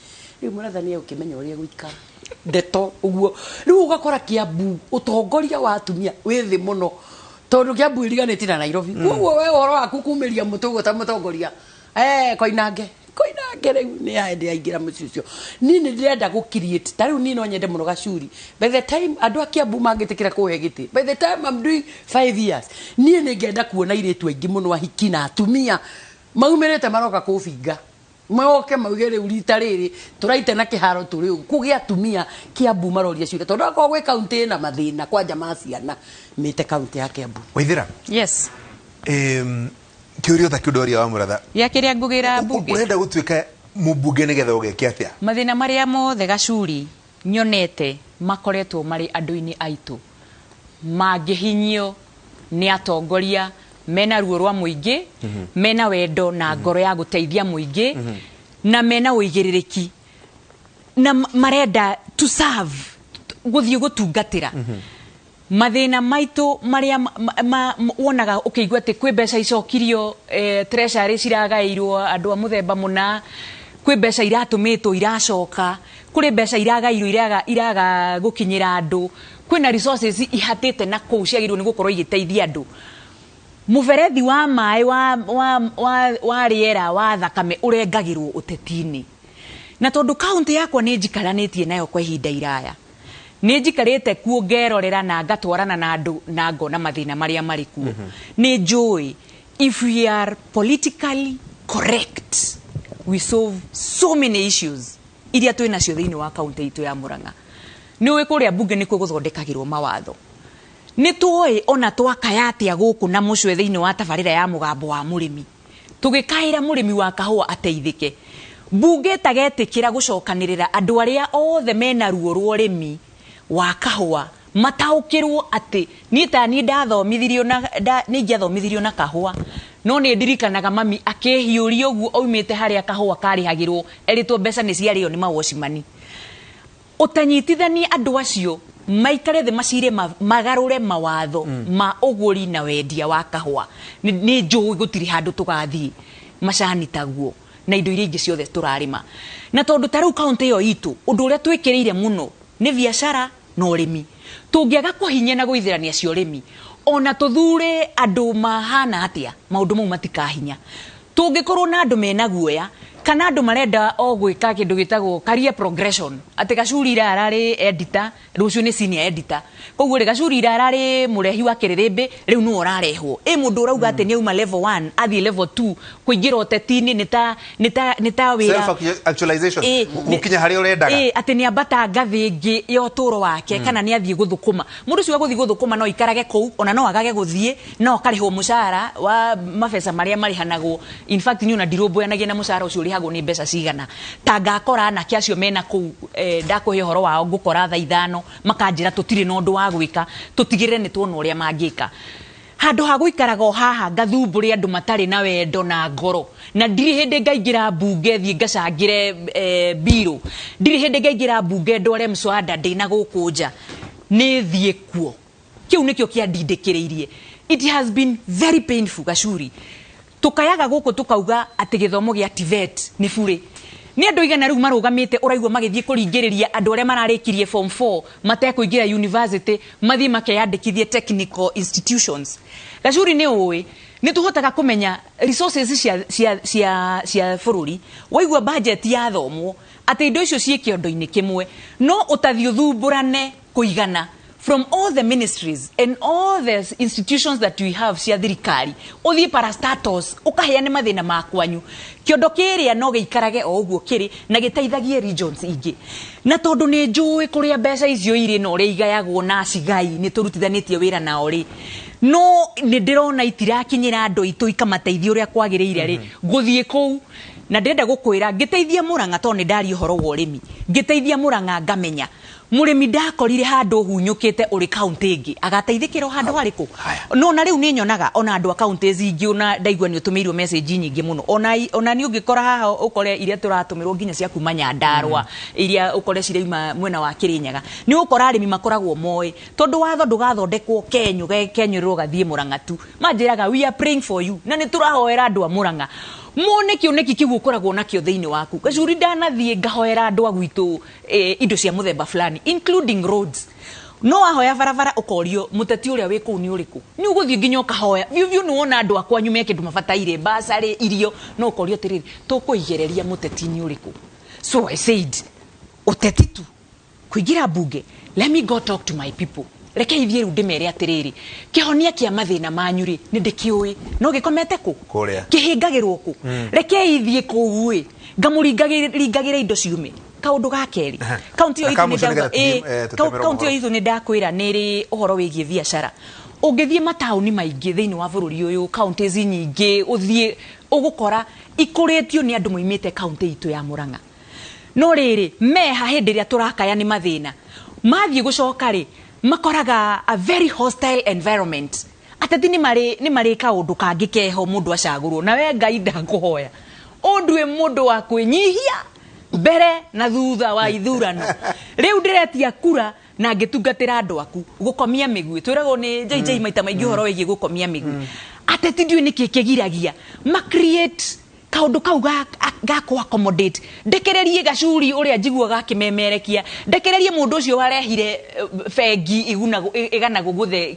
rĩu mũratha nĩ egũkĩmenya ũrĩa gũikara ndeto ũguo. Rĩu ũgakora Kiambu ũtongoria wa atumia wĩ thĩ mũno tondũ Kiambu iriganĩtie na Nairobi. Koguo we ũhoro waku kumĩria mũtwe ũguo ta mũtongoria koinange koinange rĩu nĩ hĩndĩ yaingĩra mũciĩ ũcio. Niĩ nĩ ndĩrenda gũ create ta rĩu niĩ no nyende mũno Gacuri. By the time andũ a Kiambu mangĩtĩkĩra kũhe gĩtĩ, by the time I'm doing 5 years, niĩ nĩ ngenda kuona airĩtu aingĩ mũno ahiki na atumia maumĩrĩte maroka kũbinga moke mauge rĩu rita rĩrĩ tũraite na kĩharo tũrĩ ũguo kũgĩa atumia Kiambu maroria ciũria tondũ akorwo gwĩ kaunti ĩna mathĩna kwanja ma ciana mĩte kaunti ya Kiambu. Waithera. Yes. Kĩũria ta kĩu ndoria wa Mũratha gĩa kĩrĩa ngũgĩra mbunge. Ũrenda gũtuĩka mũmbunge nĩgetha ũgeke atĩa? Mathĩna marĩa mothe Gacuri nyonete makoretwo marĩ andũ-inĩ aitũ mangĩhinyio nĩ atongoria mena ruo rwa mũingĩ, mena wendo na ngoro ya gũteithia mũingĩ, na mena ũigĩrĩrĩki na marenda to serve, gũthiĩ gũtungatĩra. Mathĩna maitũ marĩa wonaga ũkĩigua atĩ kwĩ mbeca icokirio, treasury ciragaĩirwo andũ a mũthemba mũna, kwĩ mbeca iratũmĩtwo iracoka, kũrĩ mbeca iragairwo iraga gũkinyĩra andũ, kwĩna resources ihatĩte na kũu ciagĩrĩirwo nĩ gũkorwo igĩteithia andũ. Mũberethi wa maĩ wa rĩera wa thakame ũrengagĩrwo ũteti-inĩ. Na tondũ kaunti yakwa nĩ njikaranĩtie nayo kwa ihinda iraya, nĩ njikarĩte kuo ngerorera na ngatwarana na andũ na ngona mathĩna marĩa marĩ kuo. Nĩ njũĩ if we are politically correct we solve so many issues iria twĩ nacio thĩinĩ wa kaunti itũ ya Murang'a. Nĩ ũĩ kũrĩa mbunge nĩkuo gũthondekagĩrwo mawatho. Nĩ tũĩ ona twakaya atĩa gũkũ na mũcwe thĩinĩ wa tabarĩra ya mũgambo wa mũrĩmi, tũgĩkaĩra mũrĩmi wa kahũa ateithĩke. Mbunge ĩtagetĩkĩra gũcokanĩrĩra andũ arĩa othe mena ruo rwa ũrĩmi wa kahũa mataũkĩrwo atĩ niĩ ta niĩ ndathomithirio na nĩ ingĩathomithirio na kahũa, no nĩ ndirikanaga mami akĩhiũria ũguo aumĩte harĩa kahũa karĩhagĩrwo erĩtwo mbeca nĩ ciarĩo nĩ mawocimani. Ũtanyitithania andũ acio maikare thĩ macire magarũre mawatho ma ũgũri na wendia wa kahũa, nĩ njũĩ gũtirĩ handũ tũgathiĩ macani taguo na indo iria ingĩ ciothe tũrarĩma. Na tondũ ta rĩu kaunti ĩyo itũ ũndũ ũrĩa twĩkĩrĩire mũno nĩ biacara na ũrĩmi, tũngĩaga kũhinyia na gũithĩrania cia ũrĩmi ona tũthure andũ mahana atĩa maũndũ mau matikahinya. Tũngĩkorwo na andũ mena guoya kana andũ marenda o gwĩka kĩndũ gĩtagwo career progression, atĩ Gacuri ira ararĩ editor, rũciũ nĩ senior editor, koguo rĩ Gacuri ira ararĩ mũrehi wa kĩrĩrĩmbĩ rĩu nĩwe ũrarehwo. Ĩ mũndũ ũrauga atĩ nĩ auma level 1 athiĩ level 2 kũingĩra ũteti-inĩ nĩ ta wĩra Self actualization, gũkinya harĩa ũrendaga. Atĩ nĩ ambata ngathĩ ĩngĩ ya ũtũũro wake kana nĩ athiĩ gũthũkũma. Mũndũ ũcio wa gũthiĩ gũthũkũma no aikarage kũu ona no agage gũthiĩ, no akarĩhwo mũcara wa mabeca marĩa marĩhanagwo. In fact niĩ ona ndirũmbũyanagia na mũcara ũcio ũrĩhagwo nĩ mbeca cigana. Ta ngakora anake acio mena kũu, ndakũhe ũhoro wao ngũkora thaa 5 makanjĩra tũtirĩ na ũndũ wa gwĩka, tũtigĩrĩre nĩ tuona ũrĩa mangĩka. Handũ ha gũikaraga o haha ngathumbũre andũ matarĩ na wendo na ngoro, na ndirĩ hĩndĩ ngaingĩra mbunge thiĩ ngacangĩre mbirũ, ndirĩ hĩndĩ ngaingĩra mbunge ndware mswada ndĩna gũkũ nja, nĩ thiĩ kuo. Kĩu nĩkĩo kĩandindĩkĩrĩirie. It has been very painful Gacuri. Tũkayaga gũkũ tũkauga atĩ gĩthomo gĩa TVET nĩ burĩ. Nĩ andũ igana rĩu marũgamĩte ũraigua magĩthiĩ kũringĩrĩria andũ arĩa mararĩkirie form 4 matekũingĩra university mathiĩ makeyandĩkithie technical institutions. Gacuri nĩ ũĩ nĩ tũhotaga kũmenya resources cia bũrũri. Waigua budget yathomwo atĩ indo icio ciĩ kĩondo-inĩ kĩmwe, no ũtathiĩ ũthumbũrane kũigana from all the ministries and all the institutions that we have cia thirikari, ũthiĩ parastatos ũkaheane mathĩna ma kwanyu. Kĩondo kĩrĩa no gĩikarage o ũguo kĩrĩ na gĩteithagie regions ingĩ. Na tondũ nĩ njũĩ kũrĩa mbeca icio irĩ na ũrĩa igayagwo na cigai nĩ tũrutithanĩtie wĩra nao rĩ, no nĩ ndĩrona itirakinyĩra andũ aitũ ikamateithia ũrĩa kwagĩrĩire rĩ, ngũthiĩ kũu. Na ndĩrenda gũkwĩra ngĩteithia Murang'a tondũ nĩ ndaria ũhoro wa ũrĩmi, ngĩteithia Murang'a ngamenya Mũrĩmi ndakorire handũ hunyũkĩte ũrĩ kaunti ĩngĩ agateithĩkĩra handũ harĩkũ? No na rĩu nĩ nyonaga ona andũ a kaunti ingĩ, ona ndaigua nĩ ũtũmĩirwo message nyingĩ mũno, ona nĩ ũngĩkora haha ũkore iria tũratũmĩrwo nginya cia kuma Nyandarua, iria ũkore cirauma mwena wa Kirinyaga, nĩ ũgũkora arĩmi makoragwo moĩ tondũ watho ndũgathondekwo Kenyũ gekenyũrĩrwo gathiĩ Murang'a tu. Manjĩraga we are praying for you, na nĩ tũrahoera andũ a Murang'a mone kĩoneki kĩu ũkoragwo nakĩo thĩinĩ waku. Gacuri ndanathiĩ ngahoera andũ a gwitũ indo cia mũthemba fulani, including roads. No wahoya barabara ũkorio mũteti ũrĩa wĩ kũu nĩ ũrĩkũ, nĩ ũgũthiĩ nginya ũkahoya biũ biũ, nĩ wona andũ a kwanyu me kĩndũ mabataire, basarĩ, irio, no ũkorio atĩrĩrĩ, tũkũigereria mũteti nĩ ũrĩkũ? So I said, ũteti tu kũingĩra mbunge, let me go talk to my people. Reke ithiĩ rĩu ndĩmere atĩrĩrĩ, kĩhonia kĩa mathĩna manyu rĩ, nĩ ndĩkĩũĩ, no gĩkomete kũ? Kũrĩa. Kĩhĩngagĩrwo kũ? Rekei ithiĩ kũu ĩ, ngamũringagĩra indo ciume. Kaũndũ ga kerĩ, kaunti ĩyo Na itũ ka nĩ mũico ndauga, nĩgetha tũthiĩ, tũtemere kaunti ĩyo ũhoro. itũ nĩ ndakwĩra nĩ ĩrĩ ũhoro wĩgiĩ biacara. Ũngĩthiĩ mataũni maingĩ thĩinĩ wa bũrũri ũyũ, counties nyingĩ ũthiĩ ũgũkora ikũrĩtio nĩ andũ moimĩte kaunti itũ ya Murang'a. No rĩrĩ, meha hĩndĩ ĩrĩa tũrakaya nĩ mathĩna, mathiĩ gũcoka rĩ, makoraga a very hostile environment. Ateti nĩ marĩ kaũndũ kangĩ keho mũndũ acagũrwo, na we Ngai ndakũhoya ũndue mũndũ wa kwĩnyihia mbere na thutha wa ithurano. Rĩu ndĩretia kura na ngĩtungatĩra andũ aku gũkomia mĩguĩ, twĩragwo nĩ JJ maita maingĩ ũhoro wĩgiĩ gũkomia mĩguĩ. Ateti ndiũĩ nĩkĩ kĩgiragia ma create kaũndũ kau ga kũ accommodate. Ndekererie gacuri ũrĩa njiguaga akĩmemerekia, ndekererie mũndũ ũcio warehire bengi ĩganagwo guothe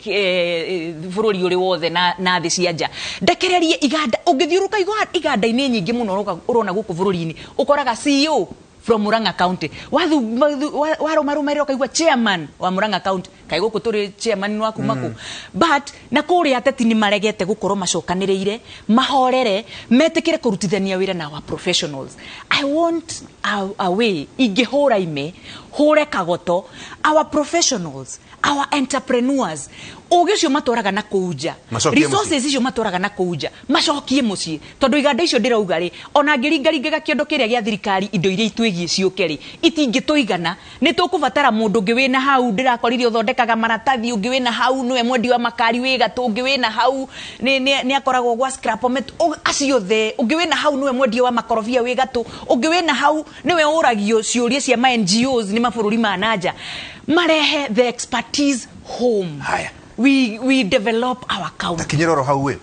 bũrũri ũrĩ wothe na thĩ cia nja. Ndekererie iganda, ũngĩthiũrũrũka iganda-inĩ nyingĩ mũno ũrona gũkũ bũrũri-inĩ, ũkoraga CEO from Murang'a County, warũmarũmĩrĩra ũkaigua chairman wa Murang'a County, kaĩ gũkũ tũrĩ chairman wa kuma kũ? But na kũrĩa ateti nĩ maregete gũkorwo macokanĩrĩire, mahorere, metĩkĩre kũrutithania wĩra na our professionals. I want a way ingĩhũra ime, hũre kagoto, our professionals, our entrepreneurs, ũgĩ ũcio matwaraga na kũu nja, Macokie mũciĩ. resources icio matwaraga na kũu nja, macokie mũciĩ, tondũ iganda icio ndĩrauga rĩ, ona ngĩringaringaga kĩondo kĩrĩa gĩa thirikari, indo iria itwĩgiĩ ciũke rĩ, itingĩtũigana. Nĩ tũkũbatara mũndũ ũngĩ wĩna hau, ndĩrakorire ũthondekaga maratathi, ũngĩ wĩna hau nĩwe mwendia wa makari wĩ gatũ, ũngĩ wĩna hau nĩ akoragwo gwa scrapomet, acio othe, ũngĩ wĩna hau nĩwe mwendia wa makorobia wĩ gatũ, ũngĩ wĩna hau nĩwe ũragio ciũria cia ma NGOs nĩ mabũrũri ma nanja. Marehe the expertise home. Haya. We develop our county. Takinyĩra oro hau ĩ.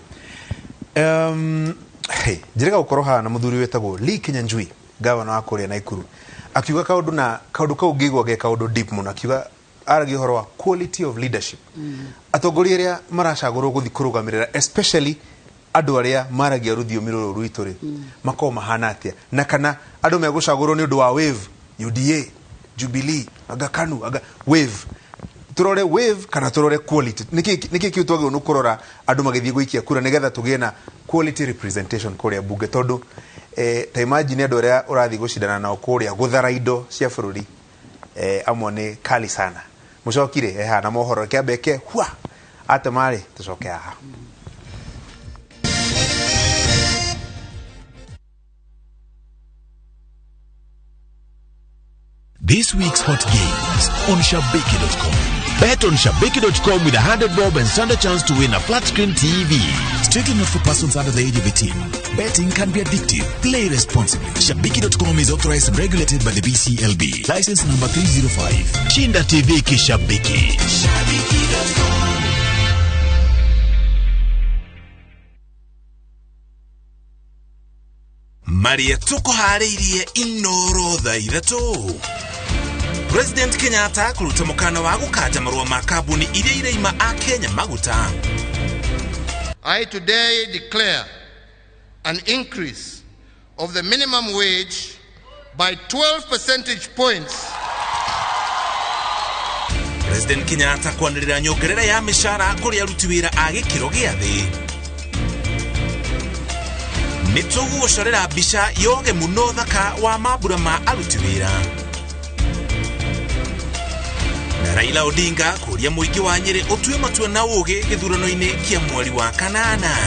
Hey, njĩrĩga gũkorwo haha na mũthuri wĩtagwo Lee Kinyanjui, gavana wa kũrĩa Naikuru, akiuga kaũndũ na kaũndũ kau ngĩigua ge kaũndũ deep mũno, akiuga aragia ũhoro wa quality of leadership. Atongoria arĩa maracagũrwo gũthiĩ kũrũgamĩrĩra, especially andũ arĩa maragia rũthiomi rũrũ rwitũ rĩ, makorwo mahana atĩa, na kana andũ megũcagũrwo nĩ ũndũ wa wave, UDA, Jubilee, anga KANU, anga wave, turore wave kana turore quality? Niki kiu twagĩrĩirwo nĩ kũrora andũ magĩthiĩ gũikia kura nĩgetha tũgĩe na quality representation kũrĩa mbunge? Tondũ ta imagine andũ arĩa ũrathiĩ gũcindana nao kũrĩa gũthara indo cia bũrũri, amwe nĩ kali sana. Mũcokire eha na mohoro kĩambe hua atemarĩ tũcoke haha. This week's hot games on Shabiki.com. Bet on Shabiki.com with 100 bob and stand a chance to win a flat screen TV. Strictly not for persons under the age of 18. Betting can be addictive. Play responsibly. Shabiki.com is authorized and regulated by the BCLB. License number 305. Shinda TV Kishabiki. Shabiki.com. Maria tũkũharĩirie Inoro thaa 3. President Kenyatta kũruta mũkana wa gũkanja marũa ma kambuni iria iraima a Kenya maguta. I today declare an increase of the minimum wage by 12 percentage points. President Kenyatta kwanĩrĩra nyongerera ya mĩcara kũrĩ aruti wĩra a gĩkĩro gĩa thĩ. Nĩ tũgũgũcorera mbica yoge mũno thaka wa mambura ma aruti wĩra. Na Raila Odinga kũria mũingĩ wa Nyĩrĩ ũtue matua na ũũgĩ gĩthurano-inĩ kĩa mweri wa kanana.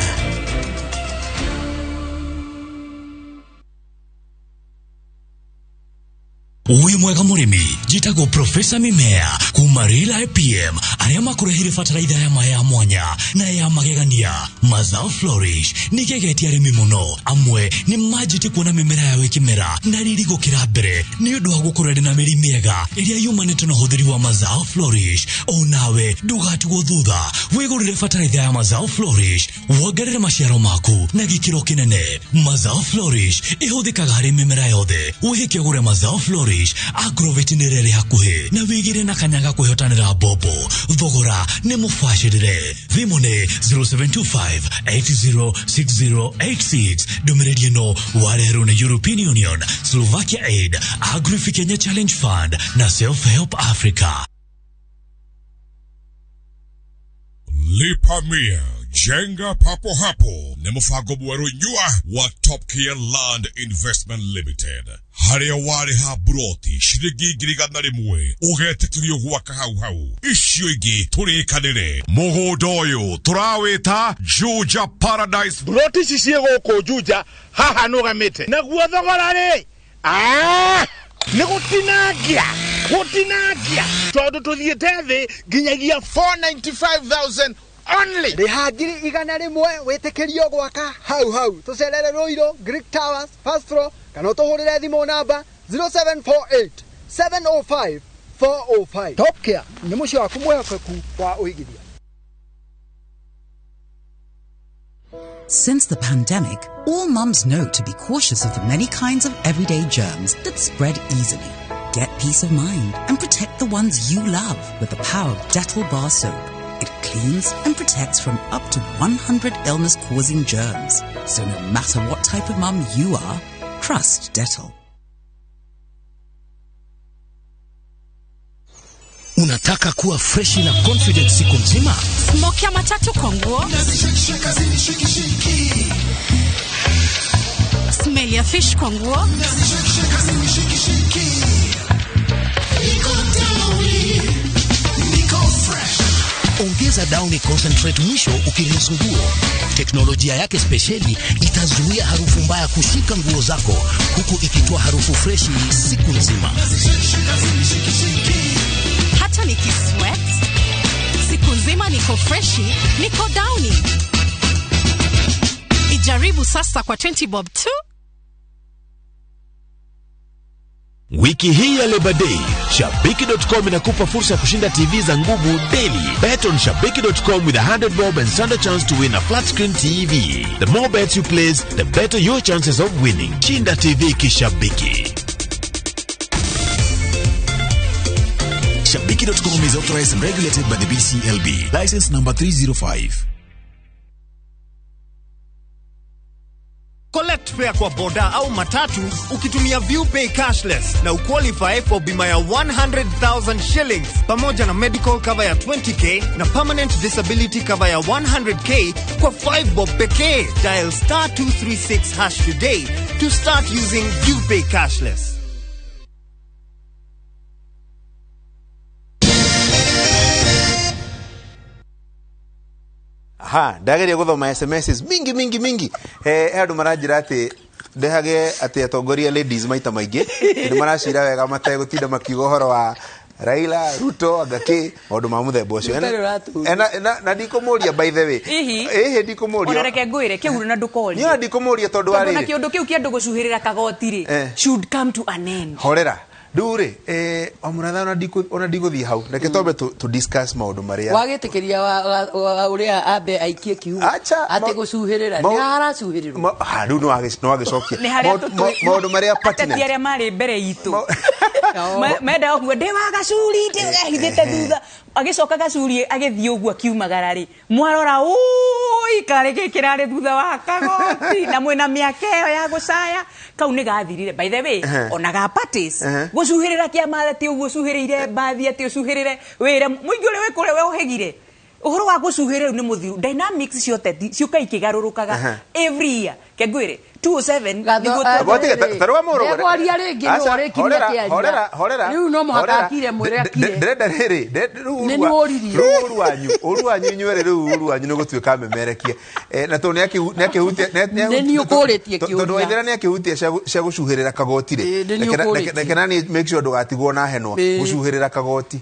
Wĩ mwega mũrĩmi, njĩtagwo Profesa Mimea kuma Real IPM, arĩa makũreheire bataraitha ya maĩ ya mwanya na ya magegania. Mazao Flourish nĩ ĩgegetie arĩmi mũno. Amwe nĩ manjĩtie kuona mĩmera yao ĩkĩmera na riri gũkĩra mbere nĩ ũndũ wa gũkorwo ĩrĩ na mĩri mĩega ĩrĩa yumanĩte na ũhũthĩri wa Mazao Flourish. O nawe ndũgatigwo thutha, wĩgũrĩre bataraitha ya Mazao Flourish wongerere maciaro maku na gĩkĩro kĩnene. Mazao Flourish ĩhũthĩkaga harĩ mĩmera yothe. Wĩhĩke ũgũre Mazao Flourish Agrovet nĩ ĩrĩa ĩrĩ hakuhĩ na wĩgĩre na kanya ga kwĩhotanĩra mbombo. Thogora nĩ mũbacĩrĩre. Thimũ nĩ 0725 806086. Ndũmĩrĩri ĩno wareherwo nĩ European Union, Slovakia Aid, Agrifi Kenya Challenge Fund na Self Help Africa. Lipa Mia, jenga papo hapo nĩ mũbango mwerũ nyua wa Top Care Land Investment Limited, harĩa warĩha buroti ciringi 100,000 ũgetĩkĩrio gwaka hau hau, icio ingĩ tũrĩkanĩre. Mũgũnda ũyũ tũrawĩta Juja Paradise. Buroti ici ciĩ gũkũ Juja haha nũgamĩte naguo thogora rĩ nĩ gũtinangia gũtinangia tondũ tũthiĩte thĩ nginyagia 495,000 only. Rĩha 100,000 wĩtĩkĩrio gwaka hau hau. Tũcerere Ruiru Greek Towers first floor kana ũtũhũrĩre thimũ namba 0748 705 405. Top Care nĩ mũciĩ waku mwĩhokeku wa ũigithia. Since the pandemic, all mums know to be cautious of the many kinds of everyday germs that spread easily. Get peace of mind and protect the ones you love with the power of Dettol Bar Soap. It cleans and protects from up to 100 illness-causing germs. So no matter what type of mum you are, trust Dettol. Unataka kuwa freshi na confident siku nzima? Smoke ya matatu kwa nguo. Smell ya fish kwa nguo. Ongeza Downy Concentrate mwisho ukirinse nguo. Teknolojia yake spesheli itazuia harufu mbaya kushika nguo zako, huku ikitoa harufu freshi siku nzima. Hata nikisweat siku nzima niko freshi, niko Downy. Ijaribu sasa kwa 20 bob tu. Wiki hii ya Labor Day, Shabiki.com inakupa fursa ya kushinda TV za nguvu daily. Bet on Shabiki.com with 100 bob and stand a chance to win a flat screen TV. The more bets you place, the better your chances of winning. Shinda TV kishabiki. Shabiki.com is authorized and regulated by the BCLB. License number 305. Collect fare kwa boda au matatu ukitumia ViewPay cashless na uqualify for bima ya 100,000 shillings pamoja na medical cover ya 20k na permanent disability cover ya 100k kwa 5 bob pekee. Dial star 236 hash today to start using ViewPay cashless. Ha, ndageria guthoma SMSs mingi mingi mingi. Andu maranjira ati ndehage ati atongoria ladies maita maingi ni maracira wega mategũtinda makiuga ũhoro wa Raila, Ruto, Agaki, maũndũ ma mũthemba ũcio. Na ndikũmũria by the way. Ĩhĩ ndikũmũria. Ona reke ngwĩre kĩu na ndũkorie. Niĩ ndikũmũria tondũ wa rĩrĩ. Na kĩũndũ kĩu kĩa andũ gũcuhĩrĩra kagoti rĩ should come to an end. Horera. Rĩu rĩ, o mũratha ona ndigũthiĩ hau, reke twambe to discuss maũndũ marĩa wagĩtĩkĩria ũrĩa ambe aikie kiugo atĩ gũcuhĩrĩra nĩ haracuhĩrĩrwo. Rĩu nĩ wagĩcokia maũndũ marĩa pertinent. Ateti arĩa marĩ mbere itũ mendaga kuga ndĩ wa gacuri, ndĩ ehithĩte thutha, agĩcoka gacuri agĩthiĩ ũguo akiumagara rĩ, mwarora ũi karĩ gĩkĩ kĩrarĩ thutha wa kagoti na mwĩna mĩaka ĩyo ya gũcaya kau nĩ gathirire. By the way, ona ga parties gũcuhĩrĩra kĩama atĩ ũguo ũcuhĩrĩire mbathi atĩ ũcuhĩrĩre wĩra mũingĩ ũrĩa wĩ kũrĩa we ũhĩgire ũhoro wa gũcuhĩrĩra rĩu nĩ mũthiru. Dynamics cia ũteti ciũka ikĩgarũrũkaga every year. Ke ngwĩre 207 nĩguo Ndekwaria rĩngĩ nĩ ũrĩkirie akĩaria. Horera, horera. Rĩu no mũhaka Horera. akire mwĩre akire. Ndĩrenda rĩrĩ, rĩu Nĩ niũririe. Rĩu ũru wanyu, ũru wanyu inyuerĩ, rĩu ũru wanyu nĩ gũtuĩka memerekie. Na tondũ nĩ akĩhutia Nĩ niĩ ũkũrĩtie tondũ kĩũria. Waithera nĩ akĩhutia cia gũcuhĩrĩra kagoti rĩ. Ĩ, nĩ niĩ ũkũrĩtie. Reke nani make sure ndũgatigwo na henwa gũcuhĩrĩra kagoti.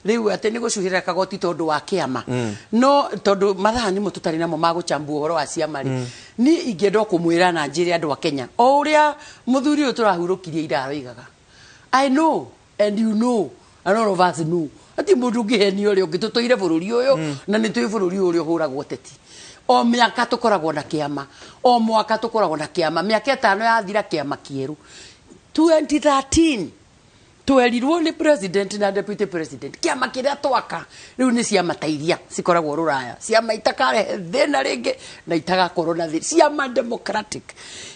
Rĩu atĩ nĩ gũcuhĩrĩra kagoti tondũ wa kĩama, no tondũ mathaa nĩmo tũtarĩ namo ma gũchambua ũhoro wa ciama rĩ, niĩ ingĩenda o kũmwĩra na njĩre andũ a Kenya o ũrĩa mũthuri ũyũ tũrahurũkirie ira aroigaga, I know and you know and all of us know ati mũndũ ũngĩhenio ũrĩa ũngĩ tũtũire bũrũri ũyũ, na nĩ tũĩ bũrũri ũyũ ũrĩa ũhũragwo teti. O mĩaka tũkoragwo na kĩama, o mwaka tũkoragwo na kĩama, mĩaka 5 yathira kĩama kĩerũ. 2013 twerirwo nĩ president na deputy president kĩama kĩrĩa twaka rĩu nĩ ciama ta iria cikoragwo rũraya, ciama itakarehe thĩna rĩngĩ na itagakorwo na thĩna, ciama democratic.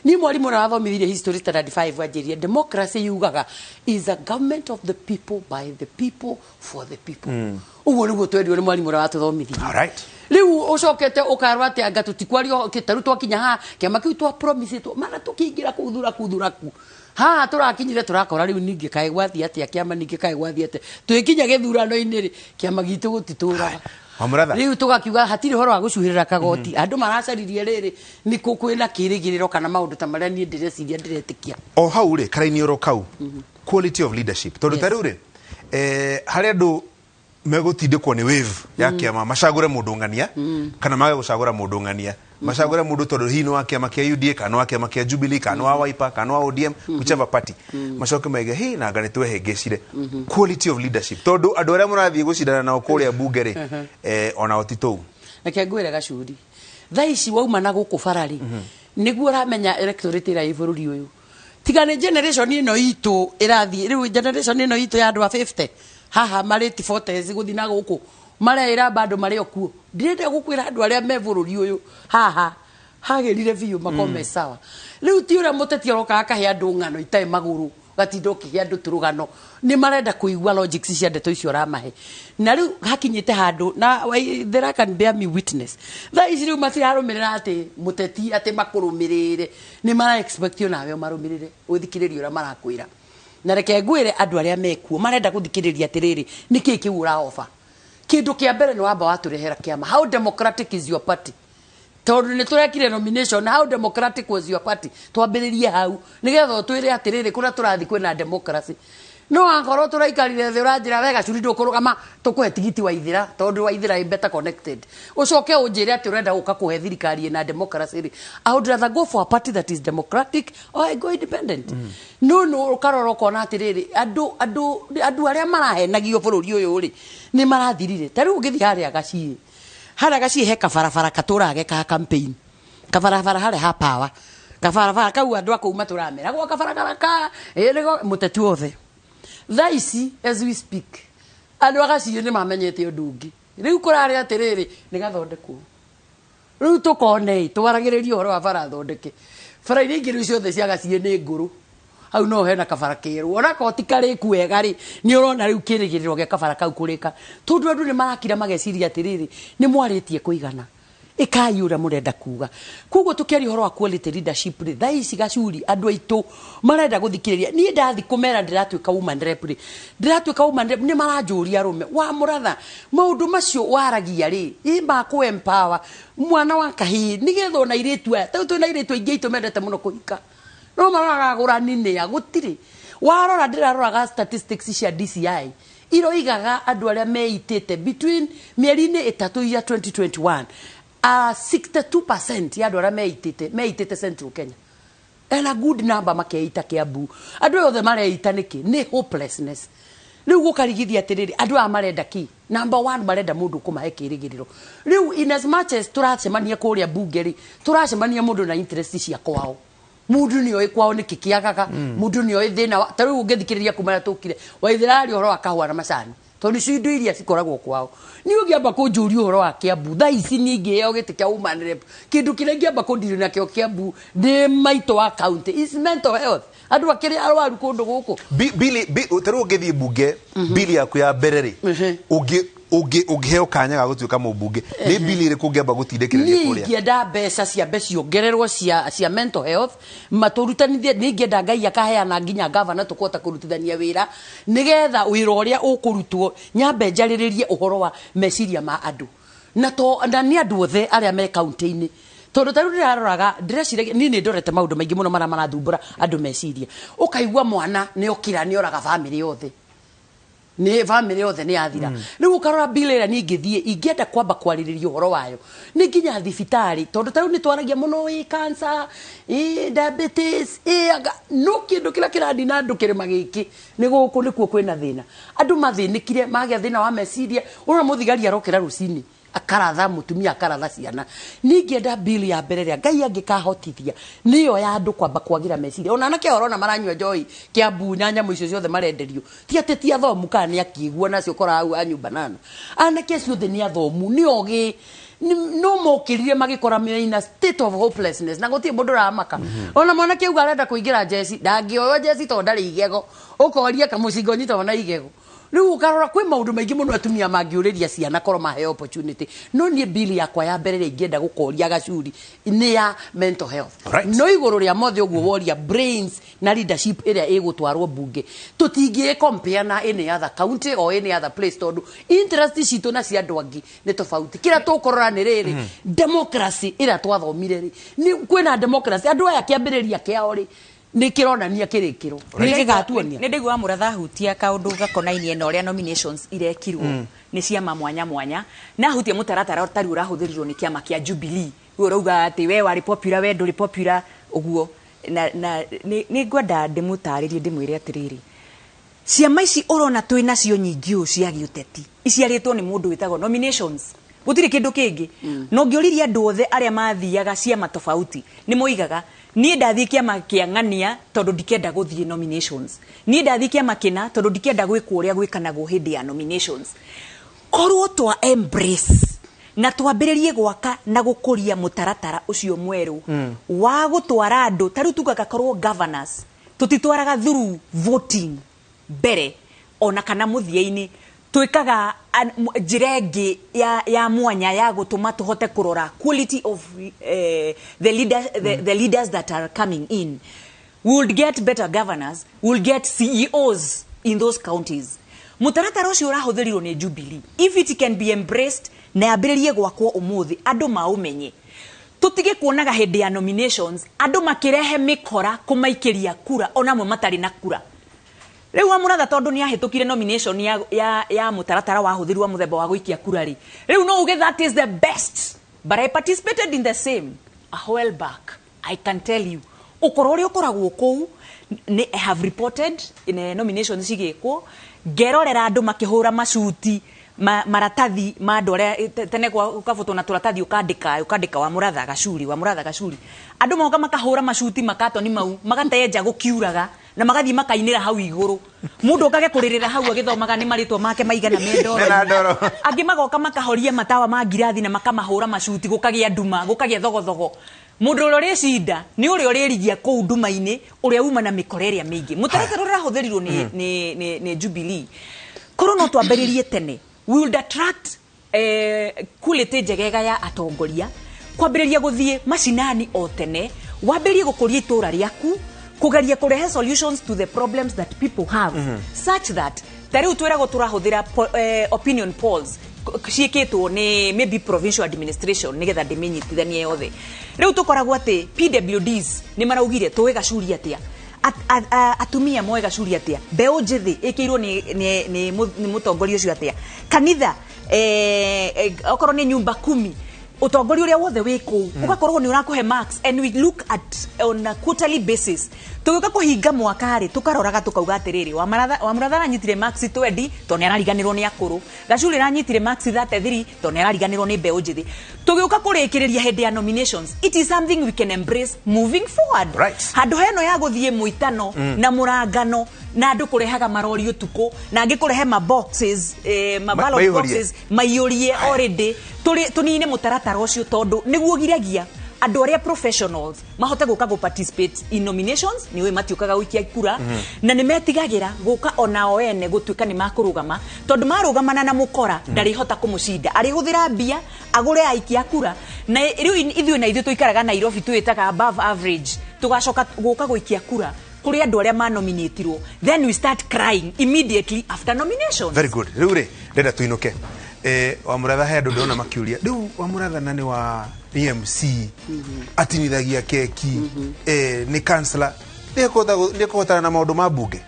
Niĩ mwarimũ ũrĩa wathomithirie history standard 5 anjĩrire democracy yugaga is a government of the people, by the people, for the people. Ũguo nĩguo twerirwo nĩ mwarimũ ũrĩa watũthomithirie. Rĩu ũcokete ũkarwo atĩ anga tũtikwario tarĩu twakinya haha kĩama kĩu twa promise two mana tũkĩingĩra kũu thuraku thuraku haha tũrakinyire tũrakora rĩu ningĩ kaĩ gwathiĩ atĩa kĩama, ningĩ kaĩ gwathiĩ atĩa twĩkinya gĩthurano-inĩ rĩ, kĩama gitũ gũtitũraga. Wamũratha. Rĩu tũgakiuga hatirĩ ũhoro wa gũcuhĩrĩra kagoti, andũ maracaririe rĩrĩ nĩ kũ kwĩna kĩrĩgĩrĩro kana maũndũ ta marĩa niĩ ndĩreciria ndĩretĩkia. O hau rĩ, karaini oro kau, quality of leadership, tondũ ta rĩu rĩ, harĩ andũ megũtindĩkwo nĩ wave ya kĩama macagũre mũndũ ng'ania kana mage gũcagũra mũndũ ng'ania, macagũre mũndũ tondũ hihi nĩ wa kĩama kĩa UDA kana nĩ wa kĩama kĩa Jubilee kana nĩ wa Wiper kana nĩ wa ODM, whichever party, macoke maige hi na anga nĩ twehĩngĩcire. Quality of leadership, tondũ andũ arĩa mũrathiĩ gũcindana nao kũrĩa bunge rĩ, onao ti tũu. Reke ngwĩre gacuri, thaa ici wauma na gũkũ bara rĩ, nĩguo ũramenya electorate ĩrĩa ĩ bũrũri ũyũ, tiga nĩ generation ĩno itũ ĩrathiĩ rĩu, generation ĩno itũ ya andũ a 50 haha marĩ ti 40s gũthiĩ na gũkũ mareĩra bado marĩ o kuo. Ndĩrenda gũkwĩra andũ arĩa me bũrũri ũyũ haha hagĩrire biũ makome sawa. Rĩu ti ũrĩa mũteti aroka akahe andũ ng'ano itarĩ magũrũ, gatinda ũkĩhe andũ tũrũgano, nĩ marenda kũigua logics cia ndeto icio ũramahe. Na rĩu hakinyĩte handũ na there can bear me witness, thaa ici rĩu matirarũmĩrĩra atĩ mũteti atĩ makũrũmĩrĩre, nĩ mara expect onawe ũmarũmĩrĩre ũthikĩrĩrie ũrĩa marakwĩra. Na reke ngwĩre andũ arĩa mekuo marenda gũthikĩrĩria atĩrĩrĩ, nĩkĩĩ kĩu ũraoba. Kĩndũ kĩa mbere nĩ wamba watũrehera kĩama, how democratic is your party, tondũ nĩ tũrekire nomination, how democratic was your party, twambĩrĩrie hau nĩgetha ũtwĩre atĩrĩrĩ kũrĩa tũrathiĩ kwĩna democracy. No akorwo tũraikarire thĩ ũranjĩra wega curi ndũkũrũgama tũkũhe tigiti wa Ithira tondũ wa Ithira ĩ better connected, ũcoke ũnjĩre atĩ ũrenda gũka kũhe thirikari ĩna democracy rĩ, I would rather go for a party that is democratic or I go independent. No no ũkarora ũkona atĩrĩrĩ andũ arĩa marahenagio bũrũri ũyũ rĩ nĩ marathirire. Ta rĩu ũngĩthiĩ harĩa Gaciĩ, harĩa Gaciĩ he kabarabara katũraga geka campaign, kabarabara harĩa ha power, kabarabara kau andũ a kũu matũramera gwa kabarabara ka ĩrĩgo mũteti wothe. Thaa ici as we speak andũ a Gaciĩ nĩ mamenyete ũndũ ũngĩ, rĩu kũrarĩ atĩrĩrĩ nĩ gathondekwo, rĩu tũkone twaragĩrĩrie ũhoro wa bara thondeke. Bara iria ingĩ rĩu ciothe cia Gaciĩ nĩ ngũrũ, hau no hena kabara kerũ onakorwo ti karĩku wega rĩ, nĩ ũrona rĩu kĩrĩgĩrĩro gĩa kabara kau kũrĩka, tondũ andũ nĩ marakira mageciria atĩrĩrĩ nĩ mwarĩtie kũigana, ĩkai ũrĩa mũrenda kuga. Koguo tũkĩaria ũhoro wa quality leadership rĩ, thaa ici gacuri andũ aitũ marenda gũthikĩrĩria. Niĩ ndathi kũmera ndĩratuĩka woman rep rĩ, ndĩratuĩka woman rep nĩ maranjũria arũme wa mũratha maũndũ macio waragia rĩ, ĩ ma kũ empower mwana wa kahĩĩ nĩgetha ona airĩtu aya, tarĩu twĩna airĩtu aingĩ aitũ mendete mũno kũhika no maragagũra nĩa gũtirĩ. Warora ndĩraroraga statistics cia DCI iroigaga andũ arĩa meitĩte between mĩeri-inĩ 3 ya 2021, 62% ya andũ arĩa meitĩte Central Kenya, and a good number makeita Kiambu. Andũ othe mareita nĩkĩ? Nĩ hopelessness. Rĩu gũkarigithia atĩrĩrĩ andũ aya marenda kĩ? Number 1 marenda mũndũ kũmahe kĩrĩgĩrĩro. Rĩu in as much as tũracemania kũrĩa bunge rĩ, tũracemania mũndũ na interest cia kwao, mũndũ nĩ oĩ kwao nĩkĩ kĩagaga, mũndũ nĩ oĩ thĩna. Ta rĩu ũngĩthikĩrĩria kuma rĩrĩa tũkire Waithera aria ũhoro wa kahũa na macani, tondũ nĩcio indo iria cikoragwo kwao. Niĩ ũngĩamba kũnjũria ũhoro wa Kiambu thaa ici niĩ ingĩheo gĩtĩ kĩa woman rep, kĩndũ kĩrĩa ingĩamba kũndirĩ nakĩo Kiambu ndĩ maitũ wa county is mental health. Andũ akĩrĩ arwaru kũndũ gũkũ. Bili, ta rĩu ũngĩthiĩ bunge, bili yaku ya mbere rĩ, Ũngĩheo kanya ga gũtuĩka mũmbunge, nĩ bill ĩrĩkũ ũngĩamba gũtindĩkĩrĩria Niĩ kũrĩa? ingĩenda mbeca ciambe ciongererwo cia mental health, matũrutanithie. Nĩ ingĩenda Ngai akaheana nginya gavana tũkũhota kũrutithania wĩra, nĩgetha wĩra ũrĩa ũkũrutwo nyambe njarĩrĩrie ũhoro wa meciria ma andũ, na to na nĩ andũ othe arĩa me kaunti-inĩ, tondũ ta rĩu ndĩraroraga, ndĩreciragia niĩ nĩ ndorete maũndũ maingĩ mũno marĩa marathumbũra andũ meciria. Ũkaigua mwana nĩ okĩra nĩ oraga bamĩrĩ yothe, nĩ bamĩrĩ yothe nĩ yathira. Rĩu ũkarora bill ĩrĩa niĩ ingĩthiĩ ingĩenda kwamba kwarĩrĩria ũhoro wayo nĩ nginya thibitarĩ, tondũ ta rĩu nĩ twaragia mũno ĩ cancer, ĩ diabetes, ĩ anga, no kĩndũ kĩrĩa kĩranina andũ kĩrĩma gĩkĩ nĩ gũkũ nĩkuo kwĩna thĩna. Andũ mathĩnĩkire magĩa thĩna wa meciria. Ũrona mũthigari arokĩra rũcinĩ akaratha mũtumia, akaratha ciana. Niĩ ingĩenda bill ya mbere ĩrĩa Ngai angĩkahotithia nĩyo ya andũ kwamba kwagĩra meciria. Ona anake ũrona maranyua njohi Kiambu na nyamũ icio ciothe marenderio, ti atĩ ti athomu kana nĩ akĩguo nacio ũkoraga hau a nyumba nana. Anake acio othe nĩ athomu, nĩ ogĩ, no mokĩrire magĩkora me in a state of hopelessness na gũtirĩ mũndũ ũramaka. Ona mwanake auga arenda kũingĩra njeci, ndangĩoywo njeci tondũ ndarĩ igego. Ũkoria kamũcingo nyitagwo na igego. Rĩu ũkarora kwĩ maũndũ maingĩ mũno atumia mangĩũrĩria ciana korwo maheo opportunity. No niĩ bill yakwa ya mbere ĩrĩa ingĩenda gũkoria gacuri nĩ ya mental health. No igũrũ rĩa mothe ũguo woria brains na leadership ĩrĩa ĩgũtwarwo mbunge, tũtingĩ compare na any other county or any other place, tondũ interest citũ na cia andũ angĩ nĩ tofauti. Kĩrĩa tũkũrora nĩ rĩrĩ, democracy ĩrĩa twathomire rĩ, nĩ kwĩna democracy andũ aya kĩambĩrĩria kĩao rĩ nĩ kĩronania kĩrĩkĩro nĩ gĩgatuonia. Nĩ ndaigua Mũratha ahutia kaũndũ gakonainie na ũrĩa nominations irekirwo nĩ ciama mwanya mwanya, na ahutia mũtaratara ũtarĩ ũrahũthĩrirwo nĩ kĩama kĩa Jubilee. Rĩu ũrauga atĩ we warĩ popular, we ndũrĩ popular ũguo, na nĩ ngwenda ndĩmũtarĩrie, ndĩmwĩre atĩrĩrĩ, ciama ici ũrona twĩ nacio nyingĩ ũũ cia gĩũteti iciarĩtwo nĩ mũndũ wĩtagwo nominations, gũtirĩ kĩndũ kĩngĩ. Na ũngĩũririe andũ othe arĩa mathiaga ciama tofauti, nĩ moigaga, niĩ ndathiĩ kĩama kĩa ng'ania tondũ ndikenda gũthiĩ nominations, niĩ ndathiĩ kĩama kĩna tondũ ndikenda gwĩkwo ũrĩa gwĩkanagwo hĩndĩ ya nominations. Korwo twa embrace na twambĩrĩrie gwaka na gũkũria mũtaratara ũcio mwerũ wa gũtwara andũ, ta rĩu tugaga korwo governors tũtitwaraga through voting mbere ona kana mũthia-inĩ, twĩkaga njĩra ĩngĩ ya mwanya ya gũtũma tũhote kũrora quality of the leaders that are coming in, we will get better governors, we will get CEOs in those counties. Mũtaratara ũcio ũrahũthĩrirwo nĩ Jubilee, if it can be embraced na yambĩrĩrie gwakwo ũmũthĩ, andũ maũmenye, tũtige kuonaga hĩndĩ ya nominations andũ makĩrehe mĩkora kũmaikĩria kura ona amwe matarĩ na kura. Rĩu wa Mũratha tondũ nĩ ahĩtũkire nomination ya mũtaratara wahũthĩri wa mũthemba wa gũikia kura rĩ, rĩu no uge that is the best, but I participated in the same a while back. I can tell you, ũkorwo ũrĩa ũkoragwo kũu nĩ I have reported in a nomination cigĩkwo, ngerorera andũ makĩhũra macuti maratathi ma andũ arĩa tene ũkabutwo na tũratathi, ũkandĩka wa Mũratha Gacuri, wa Mũratha Gacuri. Andũ moka makahũra macuti makatoni mau, magatenja gũkiuraga na magathiĩ makainĩra hau igũrũ, mũndũ okage kũrĩrĩra hau agĩthomaga nĩ marĩtwa make maigana me ndoro. Mena ndoro. Angĩ magoka makahoria matawa ma ngirathi na makamahũra macuti, gũkagĩa nduma, gũkagĩa thogothogo. Mũndũ ũrĩa ũrĩcinda nĩ ũrĩa ũrĩrigia kũu nduma-inĩ, ũrĩa uma na mĩkora ĩrĩa mĩingĩ. Mũtaratara ũrĩa ũrahũthĩrirwo nĩ Jubilee, korwo no twambĩrĩrie tene, we would attract quality njegega ya atongoria. Kwambĩrĩria gũthiĩ macinani o tene, wambĩrĩrie gũkũria itũra rĩaku, kũgeria kũrehe solutions to the problems that people have, such that ta rĩu twĩragwo tũrahũthĩra opinion polls ciĩkĩtwo nĩ maybe provincial administration nĩgetha ndĩmĩnyitithanie yothe. Rĩu tũkoragwo atĩ PWDs nĩ maraugire tũĩ Gacuri atĩa, atumia moe Gacuri atĩa, mbeũ njĩthĩ ĩkĩirwo nĩ mũtongoria ũcio atĩa, kanitha, okorwo nĩ nyumba kumi, ũtongoria ũrĩa wothe wĩ kũu ũgakorwo nĩ ũrakũhe marks, and we look at on a quarterly basis. Tũgĩũka kũhinga mwaka rĩ, tũkaroraga tũkauga atĩrĩrĩ, wa Mũratha aranyitire marks 20 tondũ nĩ arariganĩrwo nĩ akũrũ, Gacuri aranyitire marks 33 tondũ nĩ arariganĩrwo nĩ mbeũ njĩthĩ. Tũgĩũka kũrĩkĩrĩria hĩndĩ ya nominations, it is something we can embrace moving forward. Handũ heno ya gũthiĩ mũitano na mũrangano na andũ kũrehaga marori ũtukũ na angĩ kũrehe ma boxes, ma ballot maihũrie. boxes maiyũrie already, tũnine mũtaratara ũcio tondũ nĩguo giragia Andũ arĩa professionals mahote gũka gũ participate in nominations, nĩ ũĩ matiũkaga gũikia kura, na nĩ metigagĩra gũka onao ene gũtuĩka nĩ makũrũgama, tondũ marũgamana na mũkora ndarĩhota kũmũcinda, arĩhũthĩra mbia agũre aikia kura. Na rĩu ithuĩ na ithuĩ tũikaraga Nairobi, twĩtaga above average, tũgacoka gũka gũikia kura kũrĩ andũ arĩa manominatirwo, then we start crying immediately after nomination. Very good. Rĩu rĩ, ndĩrenda tũinũke. Wa Mũratha, he andũ ndĩrona makĩũria rĩu Wa Mũratha na nĩ wa MC, atinithagia keki, nĩ councillor, nĩ ekũhotana na maũndũ ma mbunge?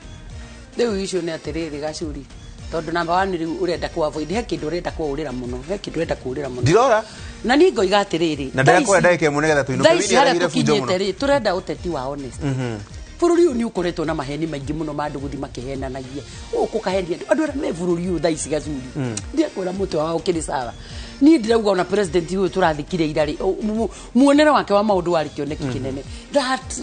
Rĩu icio nĩ atĩrĩrĩ, Gacuri, tondũ number one, rĩu ũrenda ku avoid, he kĩndũ ũrenda kũũrĩra mũno, he kĩndũ ũrenda kũũrĩra mũno. Ndirora. Na niĩ ngoiga atĩrĩrĩ, Na ndĩrakuoya ndagĩka 1 nĩgetha tũinũke. thaa ici Winnie harĩa arehire bunjo mũno. tũkinyĩte rĩ, tũrenda ũteti wa honest. Bũrũri ũyũ nĩ ũkoretwo na maheni maingĩ mũno ma andũ gũthiĩ makĩhenanagia gũkũ kahenia andũ, andũ arĩa me bũrũri ũyũ thaa ici, Gacuri, ndiakwĩra mũtwe wao ũkĩrĩ sawa. Niĩ ndĩrauga ona president ũyũ tũrathikire ira rĩ, muonere wake wa maũndũ warĩ kĩoneki kĩnene that